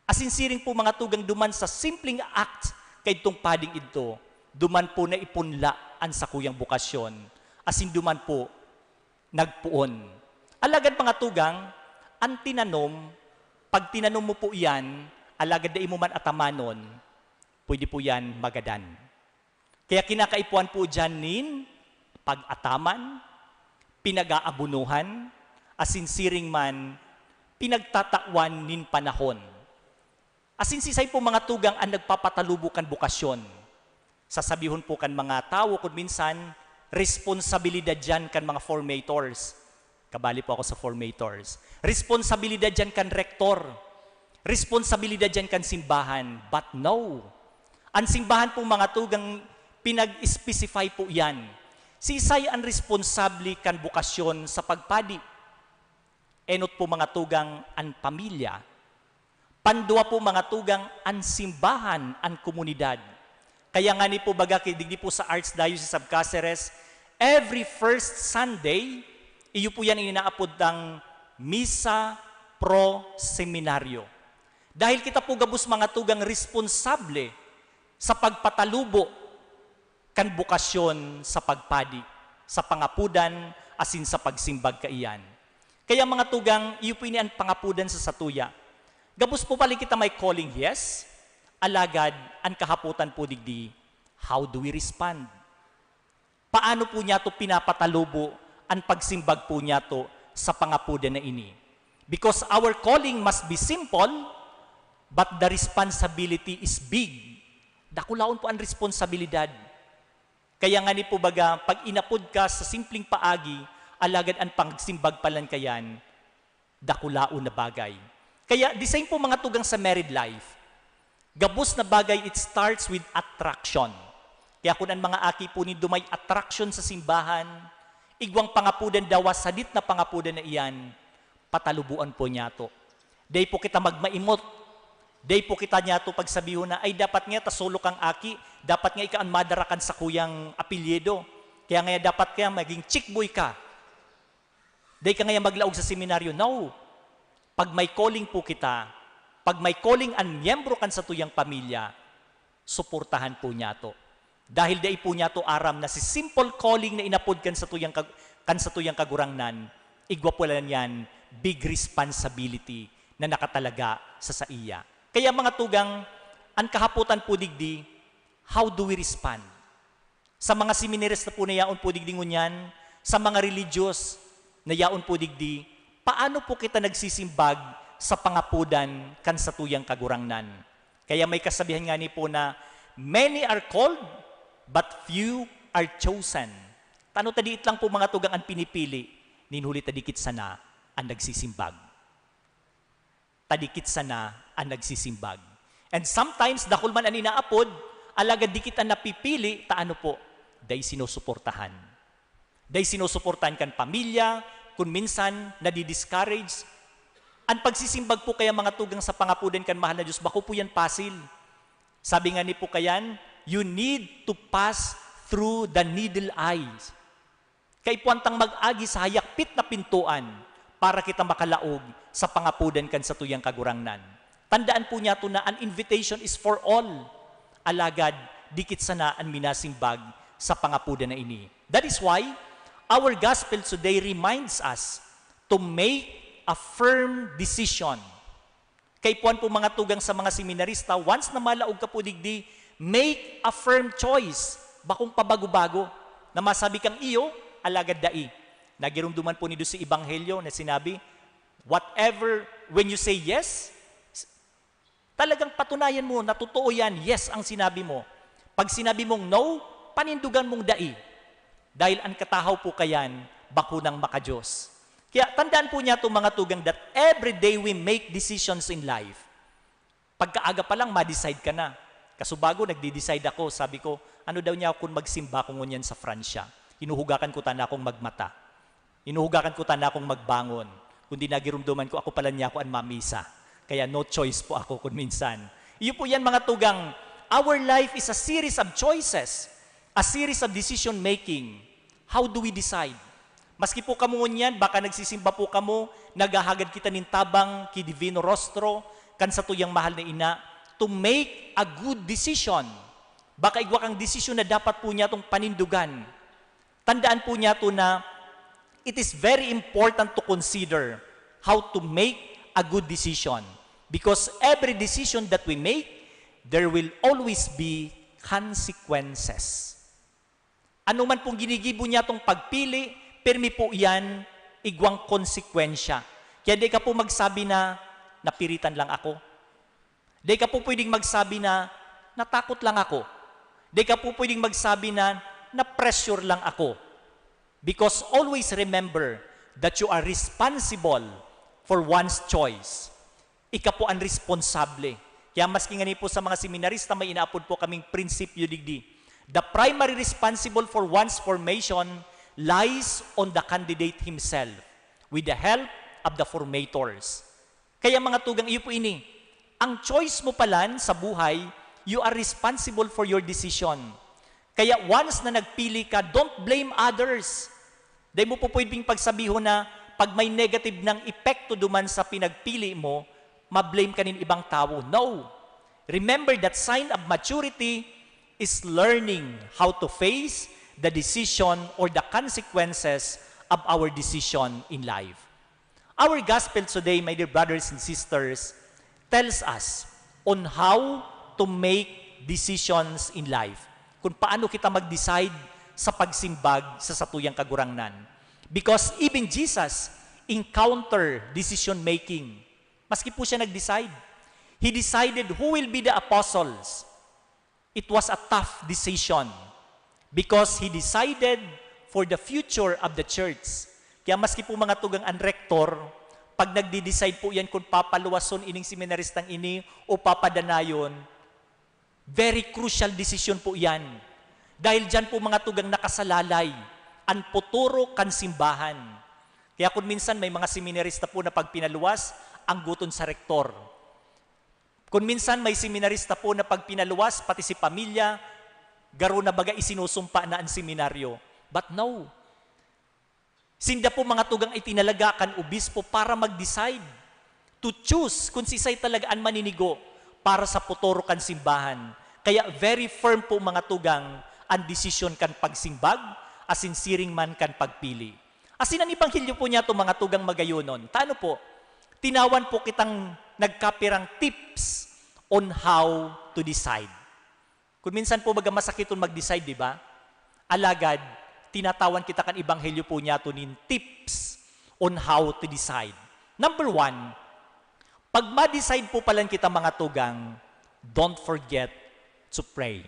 Asin siring po, mga tugang, duman sa simpleng act kaidtong pading idto, duman po naipunla an sakuyang bokasyon. Asin duman po, nagpoon. Alagad, mga tugang, an tinanom, pag tinanom mo po iyan, alagad dai mo man atamanon, pwede po yan magadan. Kaya kinakaipuhan po diyan nin pag-ataman, pinag-aabonohan, asin siring man, pinagtatawan nin panahon. Asin sisay po, mga tugang, an nagpapatalubo kan bokasyon? Sasabihon po kan mga tawo kun minsan, responsabilidad yan kan mga formators. Kabali po ako sa formators. Responsabilidad yan kan rektor. Responsabilidad yan kan simbahan. But no. An simbahan po, mga tugang, pinag-specify po yan. Sisay an responsable kan bokasyon sa pagpadi? Enot po, mga tugang, an pamilya. Pandua po, mga tugang, an simbahan, an komunidad. Kaya ngani po, baga ki-, digdi po sa Archdiocese of Caceres, every first Sunday, iyo po yan inaapod tang Misa pro Seminaryo. Dahil kita po gabos, mga tugang, responsable sa pagpatalubo kan bokasyon sa pagpadi, sa pangapodan, asin sa pagsimbag kaiyan. Kaya, mga tugang, iyo po ini an pangapodan sa satuya. Gabos po pala kita may calling, yes. Alagad, an kahapotan po digdi, how do we respond? Paano po niyato pinapatalubo an pagsimbag po niyato sa pangapodan na ini? Because our calling must be simple, but the responsibility is big. Dakulaon po an responsabilidad. Kaya ngani po, baga, pag inapod ka sa simpleng paagi, alagad an pagsimbag palan kayan, dakulaon na bagay. Kaya, the same po, mga tugang, sa married life. Gabos na bagay, it starts with attraction. Kaya kun an mga aki po nindo may attraction sa simbahan, igwang pangapodan dawa, sadit na pangapodan na iyan, pataluboan po niyato. Dai po kita magmaimot. Dai po kita niyato pagsabihon na, "Ay, dapat nga ta solo kang aki, dapat nga ika an madara kan sakuyang apelyido. Kaya ngaya dapat kaya maging chick boy ka. Dai ka ngaya maglaog sa seminaryo." No. Pag may calling po kita, pag may calling an miyembro kan satuyang pamilya, suportahan po niyato. Dahil dai po niyato aram na si simple calling na inapod kan satuyang kag-, kan satuyang Kagurangnan, igwa po lang yan, big responsibility na nakatalaga sa saiya. Kaya, mga tugang, an kahapotan po digdi, how do we respond? Sa mga seminarista po na yaon po digdi ngunyan, sa mga religious na yaon po digdi, paano po kita nagsisimbag sa pangapodan kan satuyang Kagurangnan? Kaya may kasabihan ngani po na, "Many are called, but few are chosen." Tano ta diit lang po, mga tugang, an pinipili, nin huli ta dikit sana an nagsisimbag. Ta dikit sana an nagsisimbag. And sometimes, dakul man an inaapod, alagad dikit an napipili, ta ano po, dai sinusuportahan. Dai sinusuportahan kan pamilya, kun minsan, nadi-discourage. An pagsisimbag po kaya, mga tugang, sa pangapodan kan mahal na Diyos, bako po yan pasil. Sabi ngani po kayan, "You need to pass through the needle eyes." Kaipuhan tang mag-agi sa hayakpit na pintoan para kita makalaog sa pangapodan kan satuyang Kagurangnan. Tandaan po niyato na an invitation is for all. Alagad, dikit sana an minasimbag sa pangapodan na ini. That is why, our gospel today reminds us to make a firm decision. Kaipuhan po mga tugang sa mga seminarista, once na malaog ka po digdi, make a firm choice. Bakong pabago-bago na masabi kang iyo, alagad dai. Nagirumduman po nindo si Ebanghelyo na sinabi, whatever, when you say yes, talagang patunayan mo na totoo yan, yes ang sinabi mo. Pag sinabi mong no, panindugan mong dai. Dahil ang katahaw po kayan, bako nang maka-Diyos. Kaya tandaan po niya itong mga tugang that every day we make decisions in life. Pagkaaga pa lang, ma-decide ka na. Kasubago, nagdi-decide ako. Sabi ko, ano daw niya kung magsimba ko ngunyan sa Francia? Hinuhugakan ko tana akong magmata. Hinuhugakan ko tana akong magbangon. Kundi nagirumduman ko, ako pala niya ako an mamisa. Kaya no choice po ako kun minsan. Iyo po yan, mga tugang. Our life is a series of choices, a series of decision making. How do we decide? Maski po kamo ngunyan, baka nagsisimba po kamo, naghahagad kita nin tabang ki Divino Rostro, kan satuyang mahal na ina, to make a good decision. Baka igwa kang desisyon na dapat po niya itong panindugan. Tandaan po niya to na it is very important to consider how to make a good decision. Because every decision that we make, there will always be consequences. Ano man pong ginigibo niya tong pagpili, pirmi po iyan igwang konsekwensya. Kaya di ka po magsabi na, "Napiritan lang ako." Di ka po pwedeng magsabi na, "Natakot lang ako." Di ka po pwedeng magsabi na, "Na-pressure lang ako." Because always remember that you are responsible for one's choice. Ika po an responsable. Kaya maski ngani po sa mga seminarista, may inaapod po kaming prinsipyo digdi. The primary responsible for one's formation lies on the candidate himself with the help of the formators. Kaya mga tugang, iyo po ini. Ang choice mo palan sa buhay, you are responsible for your decision. Kaya once na nagpili ka, don't blame others. Dai mo po pwedeng pagsabihon na pag may negative nang epekto duman sa pinagpili mo, ma-blame ka nin ibang tawo. No. Remember that sign of maturity is learning how to face the decision or the consequences of our decision in life. Our gospel today, my dear brothers and sisters, tells us on how to make decisions in life. Kung paano kita mag-decide sa pagsimbag sa satuyang Kagurangnan. Because even Jesus encounter decision making. Maski po siya nag-decide. He decided who will be the apostles. It was a tough decision because he decided for the future of the church. Kaya maski po mga tugang an rektor, pag nagdi-decide po yan kung papaluwason ining seminaristang ini o papadanayon, very crucial decision po yan. Dahil dyan po mga tugang nakasalalay an futuro kan simbahan. Kaya kung minsan may mga seminarista po na pag pinaluwas, anggoton sa rektor. Kun minsan may seminarista po na pag pinaluwas, pati si pamilya, garo na baga isinusumpa na an seminaryo. But no. Sinda po mga tugang itinalaga kan obispo para mag-decide, to choose kung sisay talaga an maninigo para sa futuro kan simbahan. Kaya very firm po mga tugang an desisyon kan pagsimbag, asin siring man kan pagpili. Asin an ebanghelyo po niyato, mga tugang magayonon, ta ano po, tinawan po kitang nagkapirang tips on how to decide. Kun minsan po, baga masakiton mag-decide, di ba? Alagad, tinatawan kita kan ebanghelyo po niyato nin tips on how to decide. Number one, pag ma-decide po palan kita, mga tugang, don't forget to pray.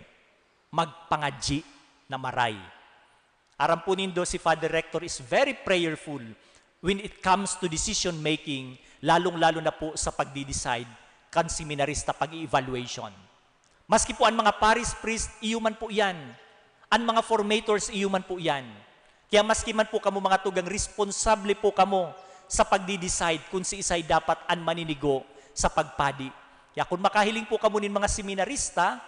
Magpangadyi na maray. Aram po nindo, si Father Rector is very prayerful when it comes to decision making, lalong-lalo na po sa pagdi-decide kan seminarista, pag-i-evaluation. Maski po an mga parish priest, iyo man po iyan. An mga formators, iyo man po iyan. Kaya maski man po kamo, mga tugang, responsable po kamo sa pagdi-decide kung siisay dapat an maninigo sa pagpadi. Kaya kung makahiling po kamo nin mga seminarista,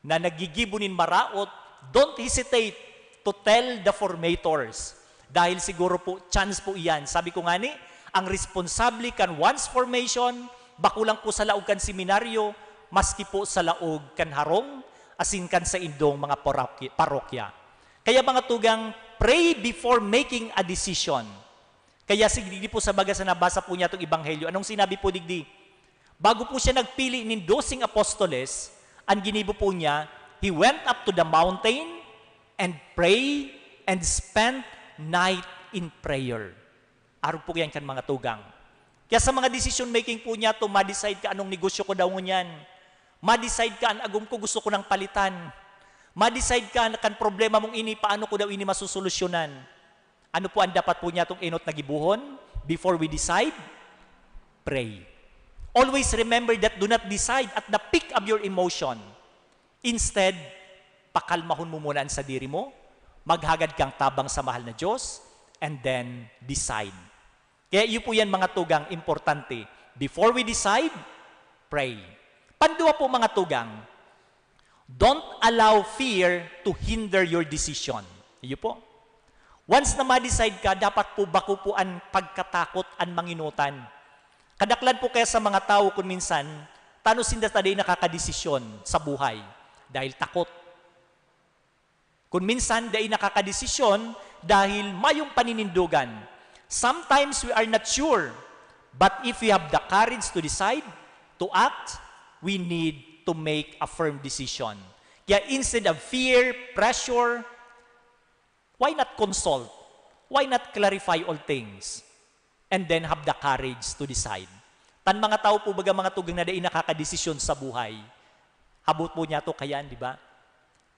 na naggigibo nin maraot, don't hesitate to tell the formators. Dahil siguro po, chance po iyan. Sabi ko ngani, ang responsable kan one's formation, bako lang po sa laog kan seminaryo, maski po sa laog kan harong, asin kan saindong mga parokya. Parokya. Kaya mga tugang, pray before making a decision. Kaya sigdi po sa baga sa nabasa po niya itong ebanghelyo, anong sinabi po digdi? Bago po siya nagpili nin doseng apostoles, ang ginibo po niya, he went up to the mountain and pray and spent night in prayer. Arog po yan kan mga tugang. Kaya sa mga decision making po niya to, ma-decide ka anong negosyo ko daw ngunyan. Ma-decide ka an agom ko gusto ko nang palitan. Ma-decide ka na kan problema mong ini, paano ko daw ini masusolusyonan. Ano po ang dapat po niya itong enot na gibohon? Before we decide, pray. Always remember that do not decide at the peak of your emotion. Instead, pakalmahon mo muna ang sadiri mo, maghagad kang tabang sa mahal na Diyos, and then decide. Kaya iyo po yan, mga tugang, importante. Before we decide, pray. Pandua po, mga tugang, don't allow fear to hinder your decision. Iyo po. Once na ma-decide ka, dapat po bako po an pagkatakot an manginutan. Kadaklan po kaya sa mga tawo kun minsan, tano sinda ta dai nakakadesisyon sa buhay dahil takot. Kun minsan, dai nakakadesisyon dahil mayong paninindogan. Sometimes we are not sure, but if we have the courage to decide, to act, we need to make a firm decision. Kaya instead of fear, pressure, why not consult? Why not clarify all things? And then have the courage to decide. Tan mga tawo po, baga, mga tugang na dai nakakadesisyon sa buhay. Habot po niya to kayan, di ba?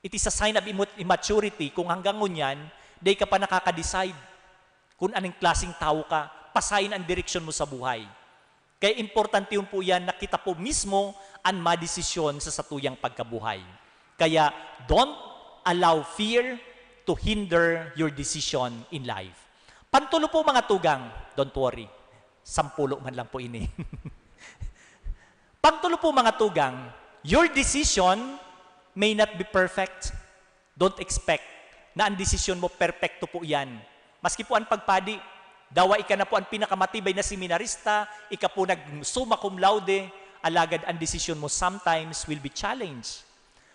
It is a sign of immat-, immaturity kung hanggang ngunyan, dai ka pa nakaka-decide kung anong klaseng tawo ka, pasain ang direksyon mo sa buhay. Kaya importante yun po yan na kita po mismo ang madesisyon sa satuyang pagkabuhay. Kaya, don't allow fear to hinder your decision in life. Pantulo po, mga tugang, don't worry. Sampulo man lang po ini. Pantulo po, mga tugang, your decision may not be perfect. Don't expect na ang desisyon mo perpekto po iyan. Maski po ang pagpadi, dawa ika na po ang pinakamatibay na seminarista, ika po nag-summa cum laude, alagad ang desisyon mo sometimes will be challenged.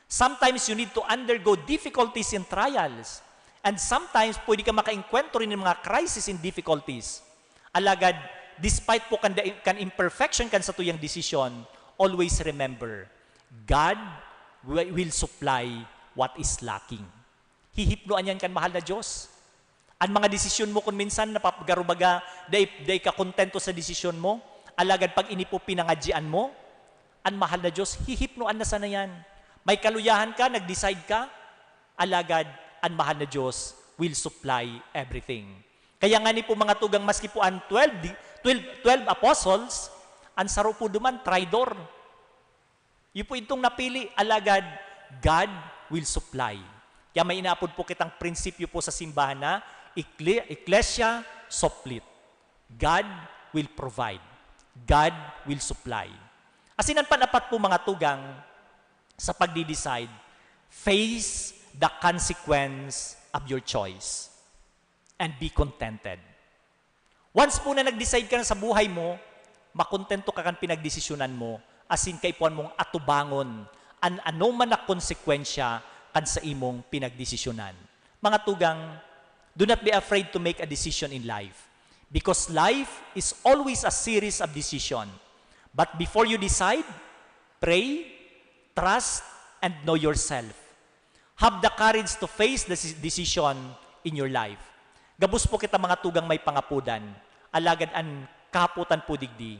Sometimes you need to undergo difficulties and trials. And sometimes pwede ka makaengkwentro nin mga crisis and difficulties. Alagad, despite po kan, kan imperfection kan satuyang desisyon, always remember, God wi-, will supply what is lacking. Hihipnoan yan kan mahal na Diyos. An mga desisyon mo kun minsan napapagarubaga, dai, dai ka kontento sa desisyon mo, alagad pag ini po pinangadyian mo, an mahal na Diyos, hihipnoan na sana yan. May kaluyahan ka, nag-decide ka, alagad an mahal na Diyos will supply everything. Kaya ngani po, mga tugang, maski po an twelve, di-, twelve, twelve apostles, an saro po duman, traidor. Iyo po itong napili, alagad God will supply. Kaya may inaapod po kitang prinsipyo po sa simbahan na Ecle-, Ecclesia Supplit. God will provide. God will supply. Asin an panapat po, mga tugang, sa pagdi-decide, face the consequence of your choice and be contented. Once po na nag-decide ka na sa buhay mo, makontento ka kan pinagdesisyonan mo, asin kaipuhan mong atubangon an anoman na konsekwensya kan sa imong pinagdesisyonan. Mga tugang, do not be afraid to make a decision in life, because life is always a series of decision. But before you decide, pray, trust, and know yourself. Have the courage to face the si-, decision in your life. Gabos po kita, mga tugang, may pangapodan, alagad an kahapotan po digdi,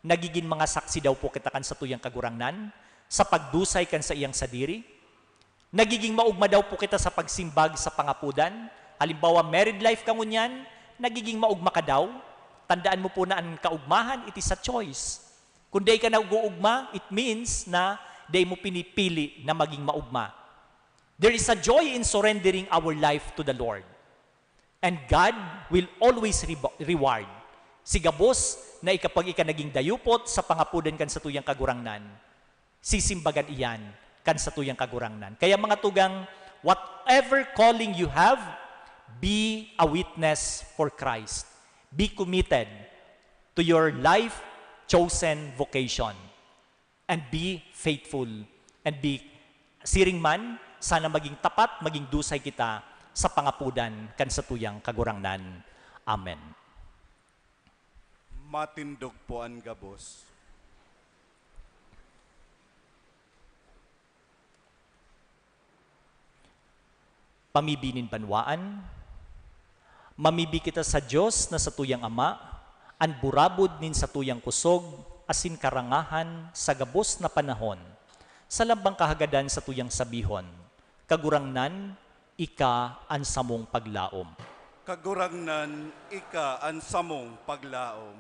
nagigin mga saksi daw po kita kan satuyang Kagurangnan sa pagdusay kan saiyang sadiri. Nagiging maogma daw po kita sa pagsimbag sa pangapodan. Halimbawa, married life ka ngunyan, nagiging maogma ka daw. Tandaan mo po na an kaogmahan, it is a choice. Kung dai ka nag-uugma, it means na dai mo pinipili na maging maugma. There is a joy in surrendering our life to the Lord. And God will always rebo-, reward. Si gabos na ika, pag ika naging dayupot sa pangapodan kan satuyang Kagurangnan, sisimbagan iyan kan satuyang Kagurangnan. Kaya, mga tugang, whatever calling you have, be a witness for Christ. Be committed to your life-chosen vocation. And be faithful. And be, siring man, sana maging tapat, maging dusay kita sa pangapodan kan satuyang Kagurangnan. Amen. Matindog po an gabos. Pamibi nin banwaan. Mamibi kita sa Dios na satuyang Ama, an burabod nin satuyang kusog asin karangahan sa gabos na panahon. Sa lambang kahagadan satuyang sabihon, Kagurangnan, ika an samong paglaom. Kagurangnan, ika an samong paglaom.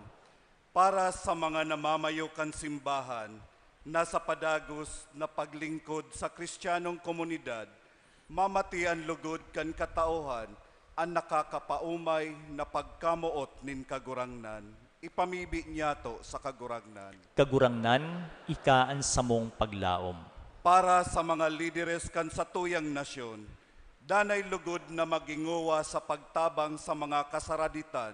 Para sa mga namamayo kan simbahan na sa padagos na paglingkod sa Kristiyanong komunidad, mamati an lugod kan katauhan an nakakapaomay na pagkamoot nin Kagurangnan. Ipamibi niyato sa Kagurangnan. Kagurangnan, ika an samong paglaom. Para sa mga lideres kan satuyang nasyon, danay lugod na magingowa sa pagtabang sa mga kasaraditan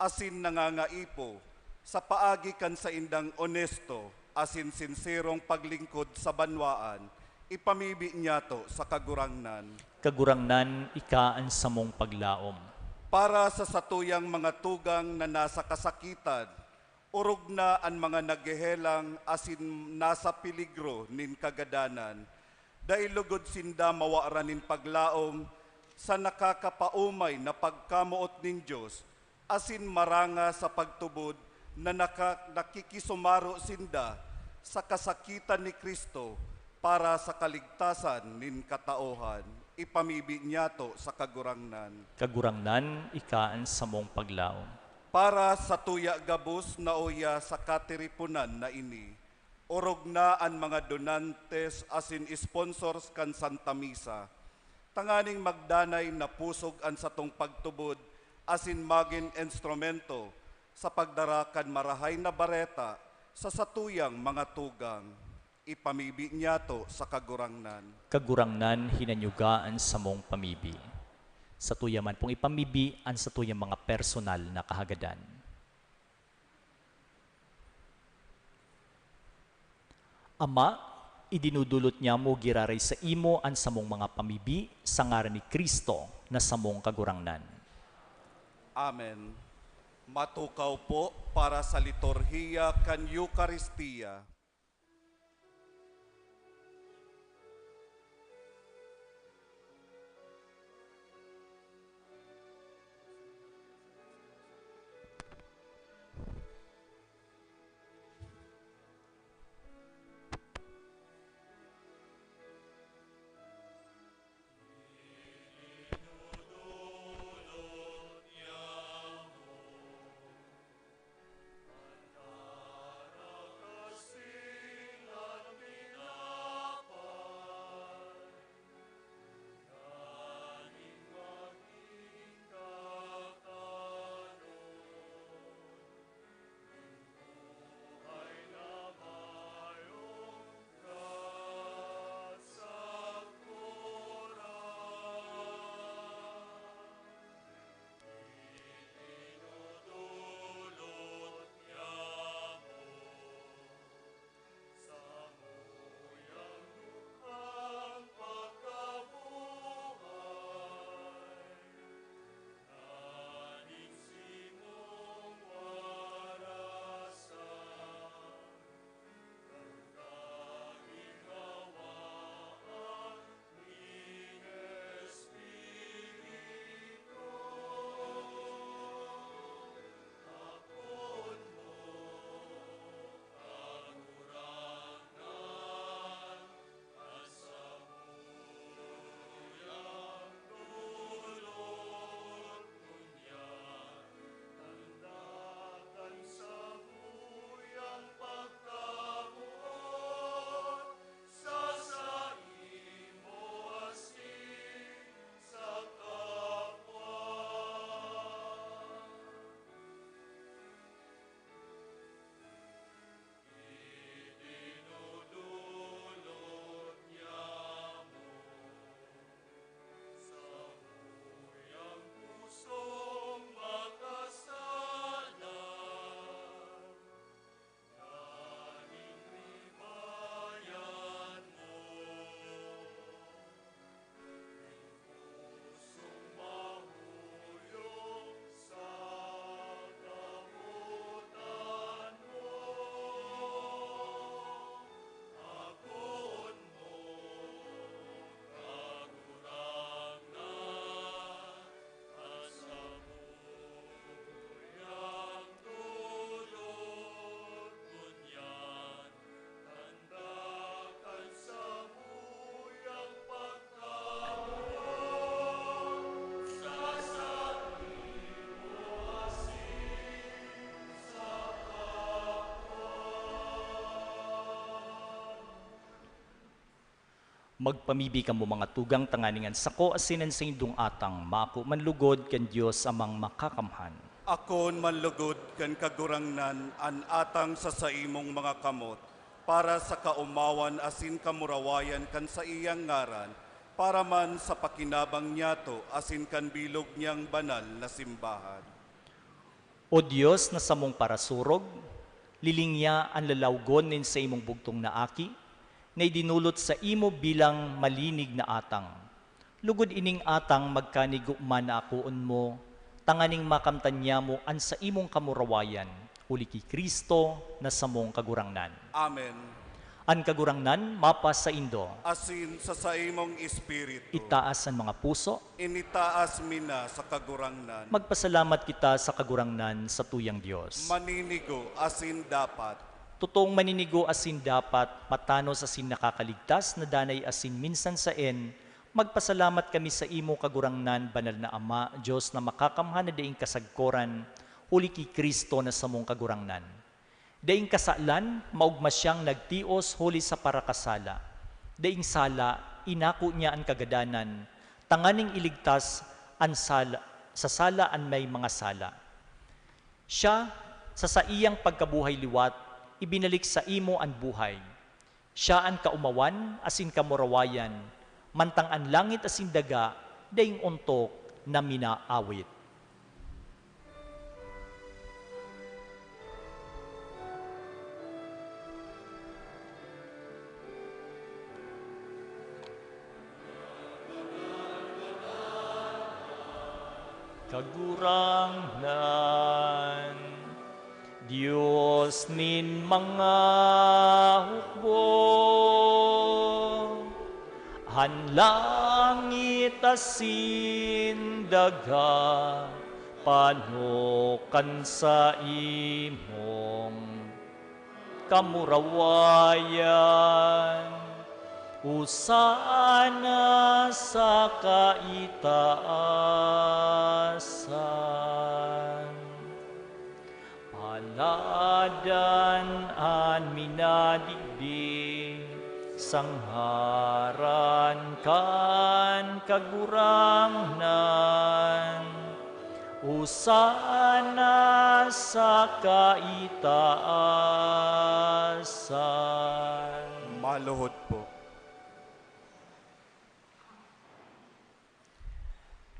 asin nangangaipo sa paagi kan saindang onesto asin sinserong paglingkod sa banwaan, ipamibi niyato sa Kagurangnan. Kagurangnan, ika an samong paglaom. Para sa satuyang mga tugang na nasa kasakitan, orog na an mga naghehelang asin nasa peligro nin kagadanan, dai lugod sinda mawaran nin paglaom sa nakakapaomay na pagkamoot nin Dios, asin maranga sa pagtubod na naka-, nakikisumaro sinda sa kasakitan ni Cristo para sa kaligtasan nin katauhan. Ipamibi niyato sa Kagurangnan. Kagurangnan, ika an samong paglaom. Para sa tuya gabos na uya sa katiriponan na ini, orog na an mga donantes asin sponsors kan Santa Misa, tanganing magdanay na pusog an satong pagtubod asin magin instrumento sa pagdara kan Marahay na Bareta sa satuyang mga tugang. Ipamibi niyato sa Kagurangnan. Kagurangnan, hinanyuga an samong pamibi. Satuya man pong ipamibi an satuyang mga personal na kahagadan. Ama, idinudulot niamo giraray saimo an samong mga pamibi sa ngaran ni Cristo na samong Kagurangnan. Amen. Matukaw po para sa liturhiya kan Eukaristia. Magpamibi kamo, mga tugang, tanganing an sako asin an saindong atang maako man lugod kan Dios Amang Makakamhan. Akoon man lugod kan Kagurangnan an atang sa saimong mga kamot, para sa kaomawan asin kamurawayan kan saiyang ngaran, para man sa pakinabang niyato asin kan bilog niyang banal na simbahan. O Dios na samong parasurog, lilingya an lalawgon nin saimong bugtong na Aki, na idinolot saimo bilang malinig na atang. Lugod ining atang magkanigo man na akoon mo, tanganing makamtan niyamo an saimong kamurawayan, huli ki Cristo na samong Kagurangnan. Amen. An Kagurangnan mapasaindo. Asin sa saimong espiritu. Itaas an mga puso. Initaas mi na sa Kagurangnan. Magpasalamat kita sa Kagurangnan, satuyang Dios. Maninigo asin dapat. Totoong maninigo asin dapat, matanos asin nakakaligtas na danay asin minsan saen, magpasalamat kami saimo, Kagurangnan, Banal na Ama, Dios na makakamhan na daing kasagkoran, huli ki Cristo na samong Kagurangnan. Daing kasalan, maogma siyang nagtios huli sa parakasala. Daing sala, inako niya an kagadanan, tanganing iligtas an sala, sa sala an may mga sala. Siya, sa saiyang pagkabuhay liwat, ibinalik saimo an buhay. Siya an kaomawan asin kamurawayan, mantang an langit asin daga daing ontok na minaawit. Kagurangnan, Dios nin mga hukbo, an langit asin daga, pano kan saimong kamurawayan, Hosana sa kaitaasan. Paladan an minadigdi sa ngaran kan Kagurangnan. Hosana sa kaitaasan. Maluhod po.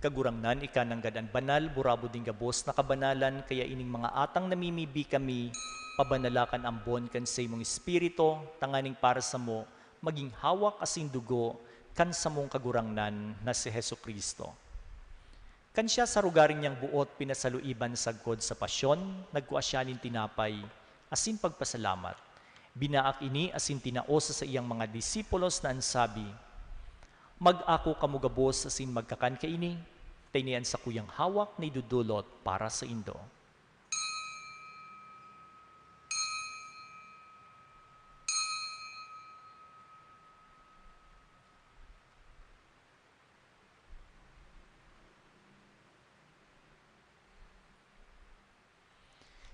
Kagurangnan, ika nanggad an banal, burabod nin gabos na kabanalan, kaya ining mga atang namimibi kami, pabanala kan ambon kan saimong Espiritu, tanganing para samo, magin hawak asin dugo kan samong Kagurangnan na si Jesu-Cristo. Kan siya sa rogaring niyang boot pinasaluiban sagkod sa pasyon, nagkua siya nin tinapay asin pagpasalamat. Binaak ini asin tinao sa saiyang mga disipulos na an sabi, "Mag-ako kamo gabos asin magkakan kaini, ta ini an sakuyang hawak na idodolot para saindo."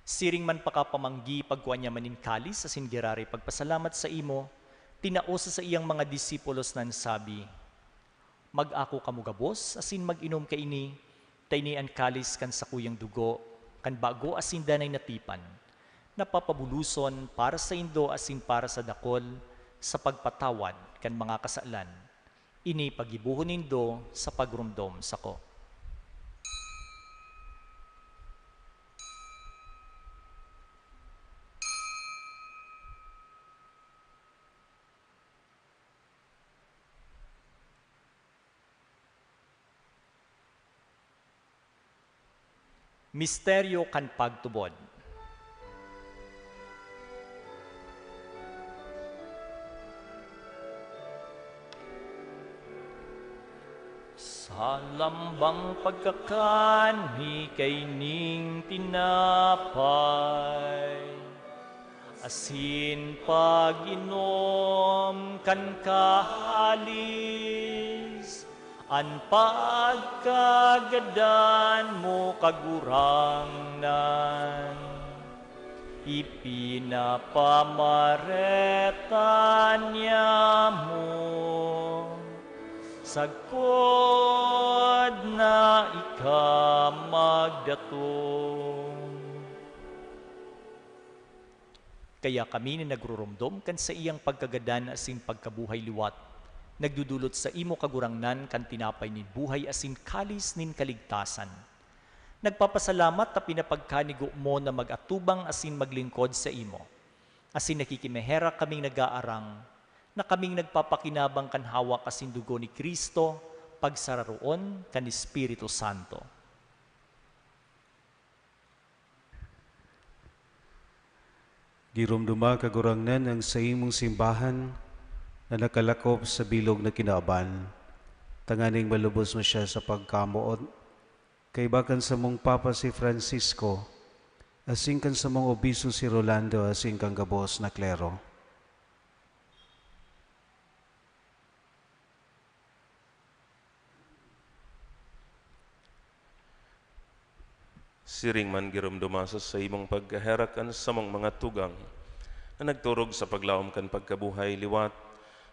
Siring man pakapamanggi, pagkua niya man nin kalis asin giraray pagpasalamat saimo, tinao sa saiyang mga disipulos na an sabi, "Mag-ako kamo gabos asin mag-inom kaini, ta ini an kalis kan sakuyang dugo kan bago asin danay na tipan, na papabuloson para saindo asin para sa dakol sa pagpatawad kan mga kasalan. Ini paggibohon nindo sa pagromdom sako." Misteryo kan pagtubod. Sa lambang pagkakan mi kaining tinapay, asin pag-inom kan kahalis, an pagkagadan mo, Kagurangnan, ipinapamareta niamo. sagkod na ika magdatong. Kaya kami na nagruromdom kan saiyang pagkagadan asin pagkabuhay liwat, nagdodolot saimo, Kagurangnan, kan tinapay nin buhay asin kalis nin kaligtasan. Nagpapasalamat ta pinapagkanigo mo na mag-atubang asin maglingkod saimo. Asin nakikimaherak kaming nag-aarang na kaming nagpapakinabang kan hawak asin dugo ni Cristo, pagsararoon kan Espiritu Santo. Giromdoma, Kagurangnan, an saimong simbahan na nakalakop sa bilog na kinaban, tanganing malubos mo siya sa pagkamoot, kaiba kan samong Papa si Francisco, asin kan samong Obispo si Rolando, asin kan gabos na klero. Siring man, giromdoma sa saimong pagkaherak an samong mga tugang na nagturog sa paglaom kan pagkabuhay liwat,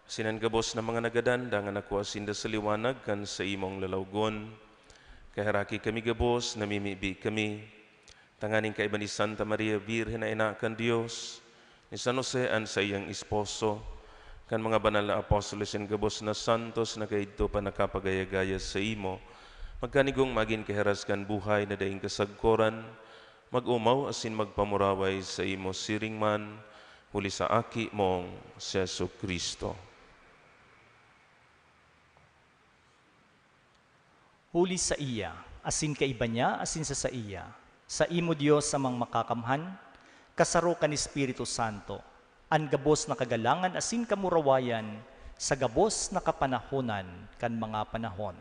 asin an gabos na mga nagadan, dangan nakua sinda sa liwanag kan saimong lalawgon. Kaheraki kami gabos, namimibi kami, tanganing kaiba ni Santa Maria Birhen na ina kan Dios, ni San Jose an saiyang esposo, kan mga banal na apostoles, an gabos na santos na kaidto pa nakapagaya-gaya saimo, magkanigong magin kahiras kan buhay na daing kasagkoran, mag-omaw asin magpamuraway saimo siring man, huli sa Aki mong si Jesu-Cristo. Huli saiya, asin kaiba niya, asin sa saiya, saimo, Dios Amang Makakamhan, kasaro kan Espiritu Santo, an gabos na kagalangan asin kamurawayan sa gabos na kapanahonan kan mga panahon.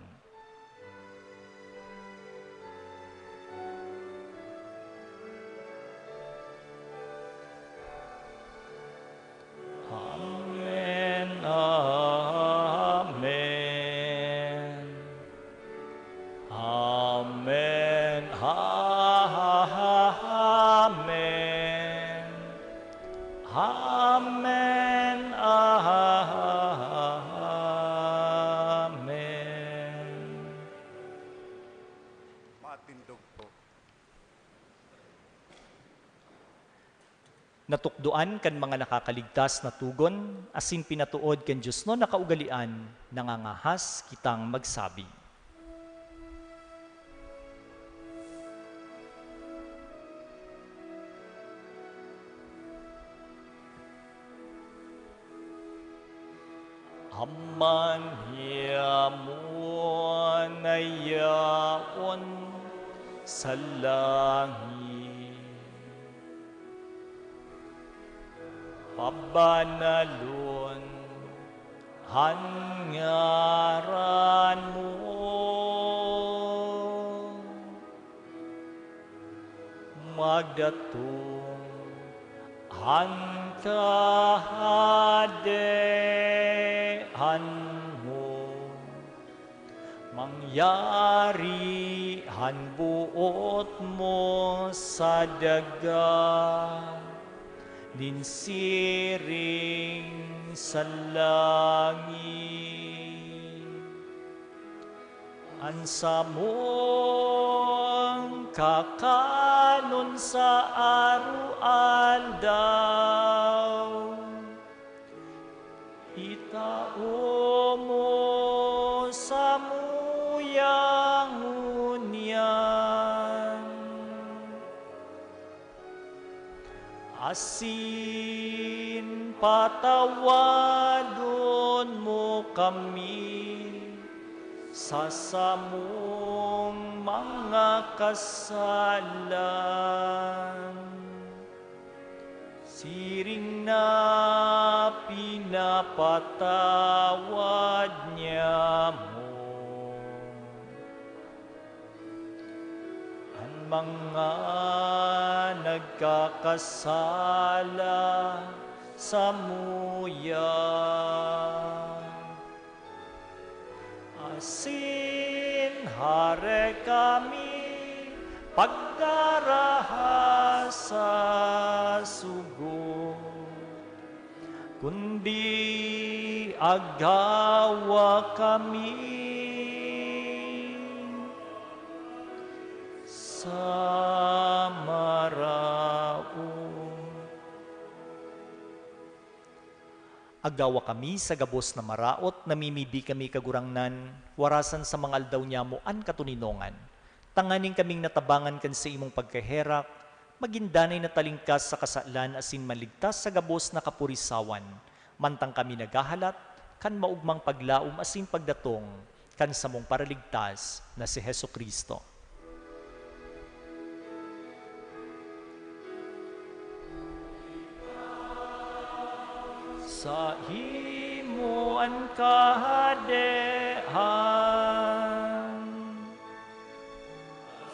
Amen, amen. Amen, amen. Amen, amen. Matindog po. Natukdoan kan mga nakakaligtas na togon asin pinatood kan diosnon na kaugalean, nangangahas kitang magsabi. Aman hiya mo na yaon sa langit, pabanalon an ngaran mo. Magdatong an Kahadean mo. Mangyari an boot mo sa daga nin siring sa langit. An samong kakanon sa aroaldaw, itao mo samuya ngunyan. Asin patawadon mo kami sa samong mga kasalan, siring na pinapatawad niamo an mga nagkakasala samuya. Asin hare kami pagdaraha sa sugo, kundi Agawa kami sa maraot. Agawa kami sa gabos na maraot, namimibi kami, Kagurangnan, warasan sa mga aldaw nyamo an katoninongan. Tanganing kaming natabangan kan saimong pagkaherak, magin danay na talingkas sa kasalan asin maligtas sa gabos na kapurisawan, mantang kami naghahalat kan maogmang paglaom asin pagdatong kan samong Paraligtas na si Jesu-Cristo. Saimo an kahadean,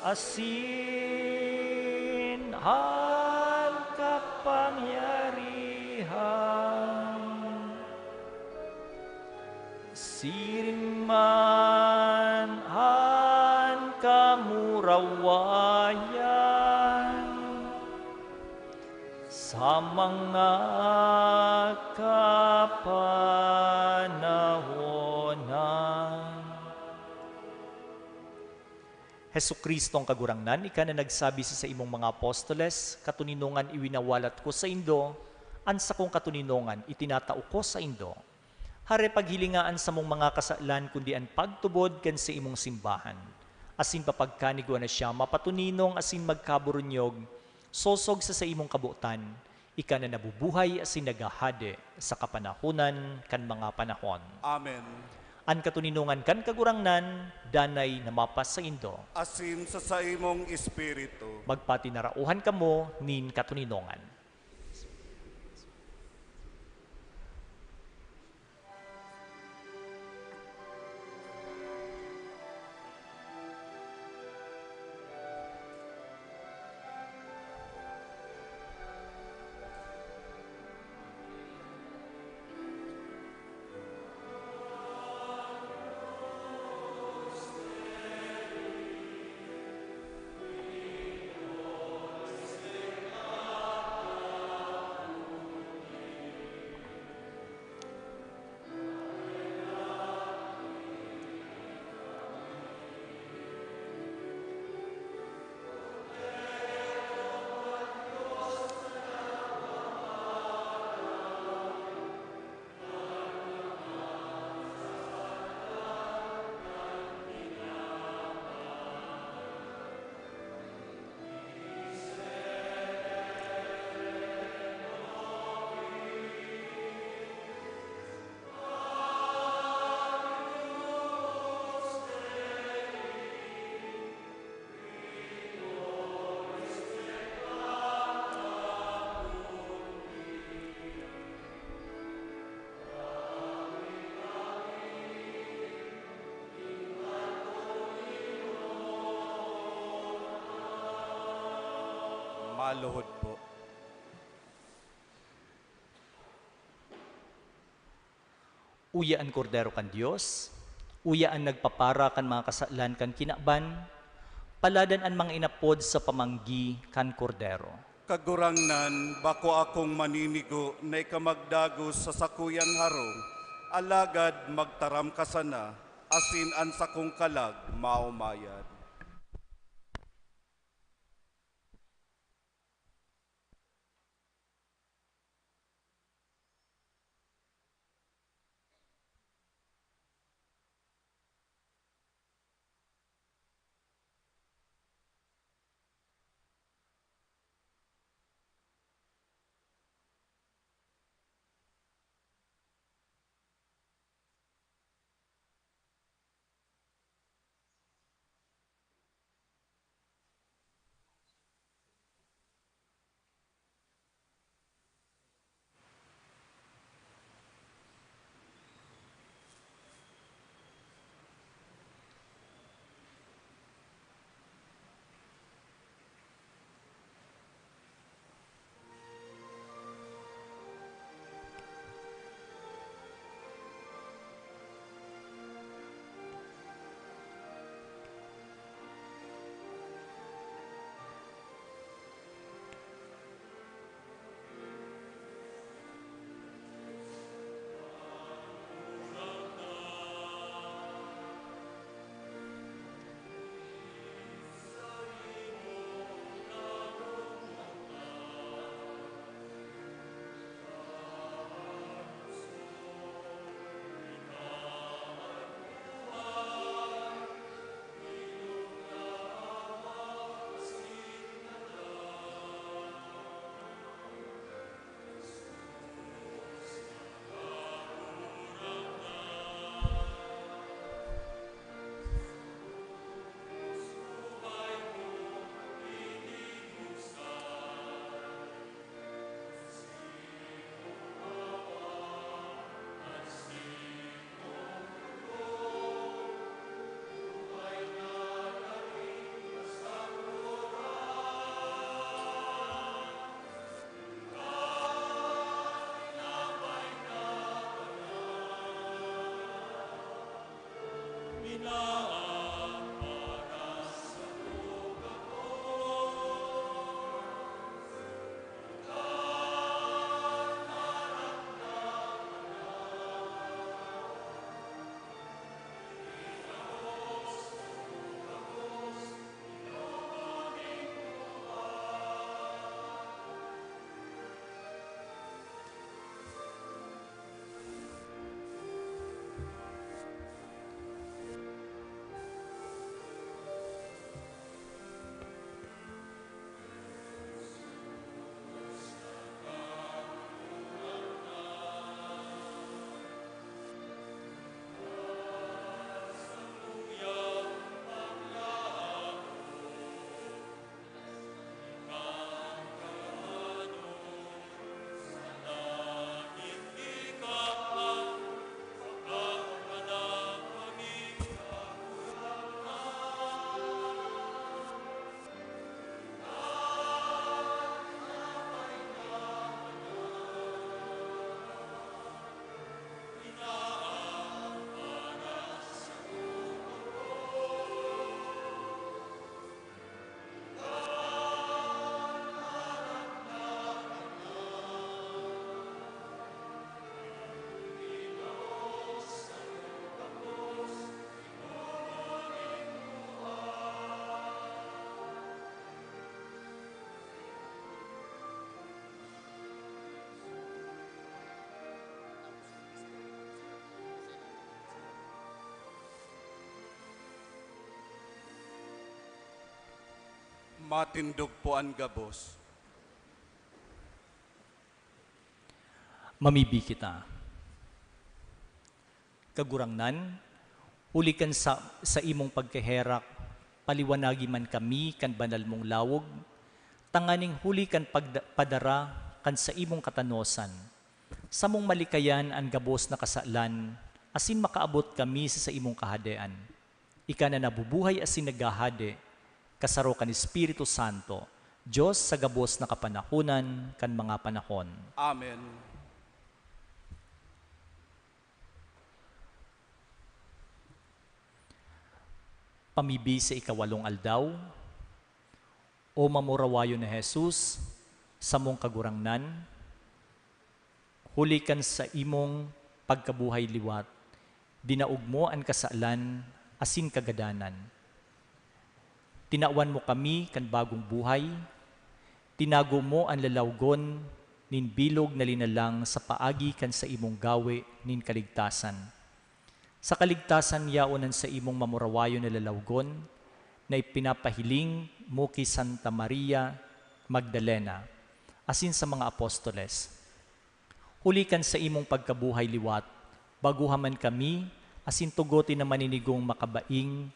asin an kapangyarihan, siring man an kamurawayan, sa mga kapanahonan. Jesu-Cristo an Kagurangnan, ika na nagsabi sa saimong mga apostoles, "Katoninongan iwinawalat ko saindo, an sakong katoninongan itinatao ko saindo." Hare, paghilinga an samong mga kasalan, kundi an pagtubod kan saimong simbahan. Asin papagkanigwa na siya mapatoninong asin magkaburunyog, sosog sa saimong kabotan, ika na nabubuhay asin naghahade sa kapanahonan kan mga panahon. Amen. An katoninongan kan Kagurangnan danay na mapasaindo. Asin sa saimong espiritu. Magpatinarauhan kamo nin katoninongan. Maluhod po. Uya an Kordero kan Dios, uya an nagpapara kan mga kasalan kan kinaban, paladan an mga inapod sa pamanggi kan Kordero. Kagurangnan, bako akong maninigo na ika magdagos sa sakuyang harong, alagad magtaram ka sana, asin an sakong kalag maomayan. Matindog po an gabos. Mamibi kita. Kagurangnan, huli kan sa, sa imong pagkaherak, paliwanagi man kami kan banal mong lawog, tanganing huli kan pagda-, padara kan sa imong katanosan, samong malikayan an gabos na kasalan, asin makaabot kami sa saimong kahadean. Ika na nabubuhay asin naghahade, kasaro kan Espiritu Santo, Dios sa gabos na kapanahonan kan mga panahon. Amen. Pamibi sa ikawalong aldaw, O mamurawayon na Jesus, samong Kagurangnan, huli kan saimong pagkabuhay liwat, dinaog mo an kasalan asin kagadanan. Tinawan mo kami kan bagong buhay, tinago mo an lalawgon nin bilog na linalang sa paagi kan saimong gawe nin kaligtasan. Sa kaligtasan yaon an saimong mamurawayon na lalawgon na ipinapahiling mo ki Santa Maria Magdalena asin sa mga apostoles. Huli kan saimong pagkabuhay liwat, baguha man kami asin tugotin na maninigong makabaing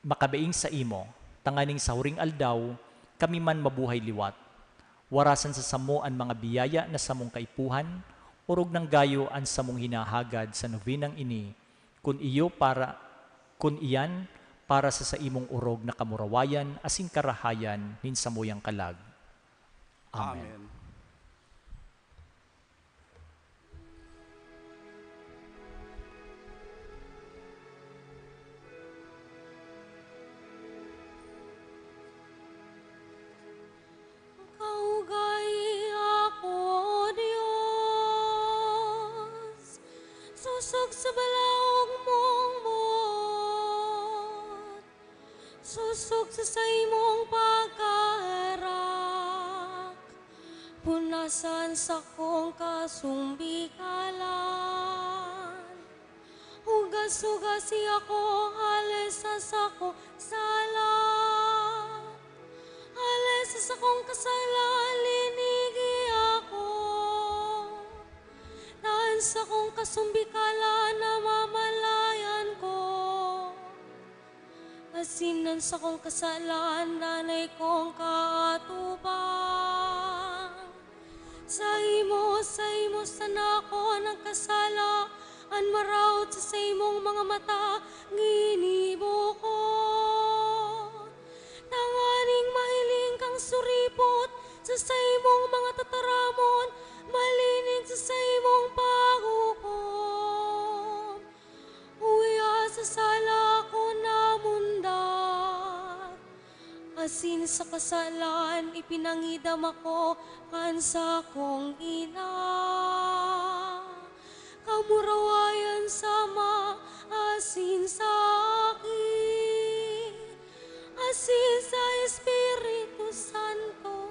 makabaing saimo, tanganing sa huring aldaw, kami man mabuhay liwat. Warasan sa samo an mga biyaya na samong kaipuhan, orog nang gayo an samong hinahagad sa nobenang ini, kun iyo para, kun iyan para sa saimong orog na kamurawayan asin karahayan nin samuyang kalag. Amen. Amen. Kaugay ako, Dios, sosog sa balaog mong boot. Sosog sa saimong pagkaherak, punasan sakong kasumbikalan. Hugas-hugasi ako hale sa sakong sala. Hale sa sakong kasalan, linigi ako. Ta an sakong kasumbikalan namamalayan ko. Asin an sakong kasalan danay kong kaatubang. Saimo, saimo sana ako nagkasala, an maraot sa saimong mga mata ginibo ko. Tanganing mahiling kang suripot sa saimong mga tataramon, malinig sa saimong paghukom. Uya sa sala ko namundag, asin sa kasalan ipinangidam ako kan sakong ina. Kamurawayan sa Ama asin sa Aki, asin sa Espiritu Santo,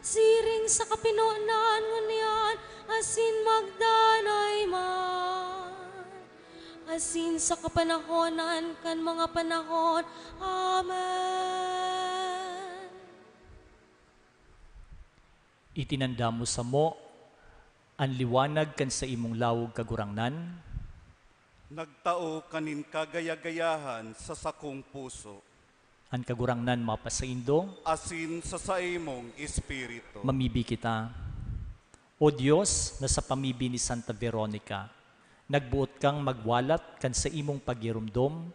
siring sa kapinonan ngunyan asin magdanay man, asin sa kapanahonan kan mga panahon. Amen. Itinanda mo samo an liwanag kan saimong lawog, Kagurangnan. Nagtao ka nin kagaya-gayahan sa sakong puso. An Kagurangnan mapasaindo. Asin sa saimong espiritu. Mamibi kita. O Dios, na sa pamibi ni Santa Veronica, nagboot kang magwalat kan saimong paghiromdom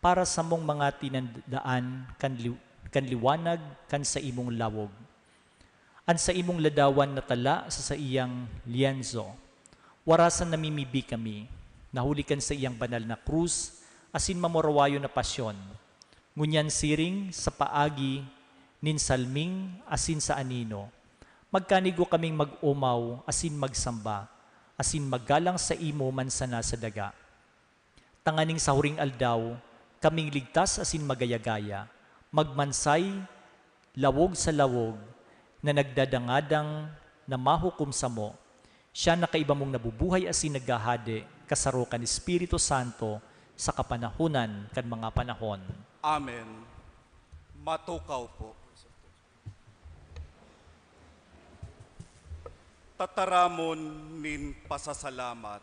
para samong mga tinandaan kan liw-, kan liwanag kan saimong lawog. An saimong ladawan natala sa saiyang lyenso. Warasan namimibi kami, na huli kan saiyang banal na krus asin mamurawayon na pasyon, ngunyan siring sa paagi nin salming asin sa anino, magkanigo kaming mag-omaw asin magsamba, asin maggalang saimo man sana sa daga. Tanganing sa huring aldaw, kaming ligtas asin magaya-gaya, magmansay, lawog sa lawog, na nagdadangadang na mahukom samo, siya na kaiba mong nabubuhay asin naghahade, kasaro kan Espiritu Santo, sa kapanahonan kan mga panahon. Amen. Patukaw po. Tataramon nin pasasalamat.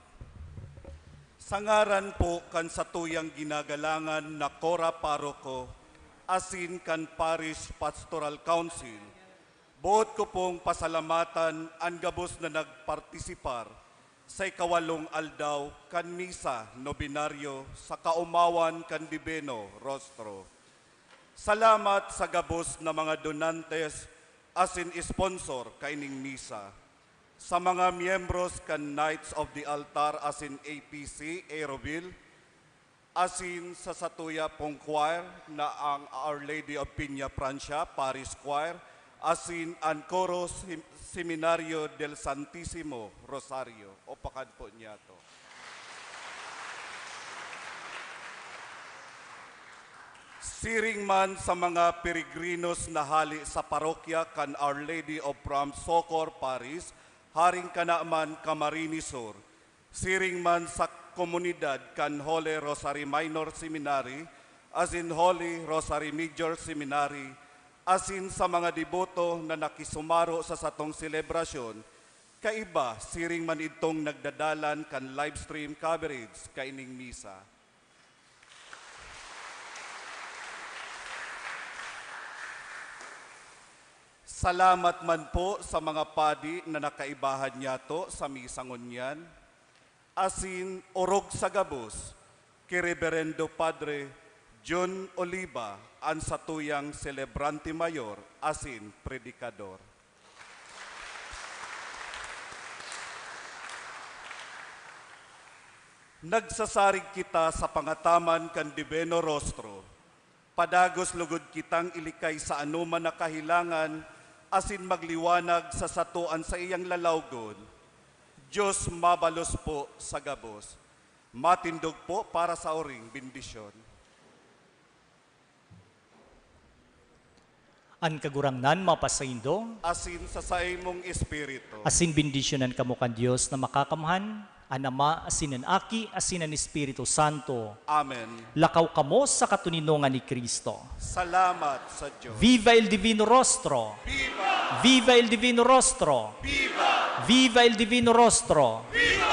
Sa ngaran po kan satuyang ginagalangan na Cora Paroko, asin kan Parish Pastoral Council, boot ko pong pasalamatan an gabos na nagpartisipar sa ikawalong aldaw kan Misa Nobenaryo sa kaomawan kan Divino Rostro. Salamat sa gabos na mga donantes asin sponsor kaining misa. Sa mga miyembros kan Knights of the Altar asin A P C Aeroville, asin sa satuya pong choir na ang Our Lady of Piña Francia Parish Choir, asin an Coro Sem-, Seminario del Santisimo Rosario. Upakan po niyato. Siring man sa mga peregrinos na hale sa parokya kan Our Lady of Prompt Succor Parish, Haring Kanaman, Camarines Sur, siring man sa komunidad kan Holy Rosary Minor Seminary asin Holy Rosary Major Seminary, asin sa mga deboto na nakisumaro sa satong selebrasyon, kaiba siring man idtong nagdadalan kan live stream coverage kaining misa. Salamat man po sa mga padi na nakaibahan niyato sa misa ngunyan, asin orog sa gabos ki Reberendo Padre John Oliva, an satuyang selebrante mayor asin predikador. Nagsasarig kita sa pangataman kan Divino Rostro. Padagos logod kitang ilikay sa anoman na kahelangan asin magliwanag sa sato an saiyang lalawgon. Dios mabalos po sa gabos. Matindog po para sa oring bendisyon. An Kagurangnan mapasaindo. Asin sa saimong espiritu. Asin bendisyonan kamo kan Dios na Makakamhan, an Ama, asin an Aki, asin an Espiritu Santo. Amen. Lakaw kamo sa katoninongan ni Cristo. Salamat sa Dios. Viva el Divino Rostro! Viva! Viva el Divino Rostro! Viva! Viva el Divino Rostro! Viva!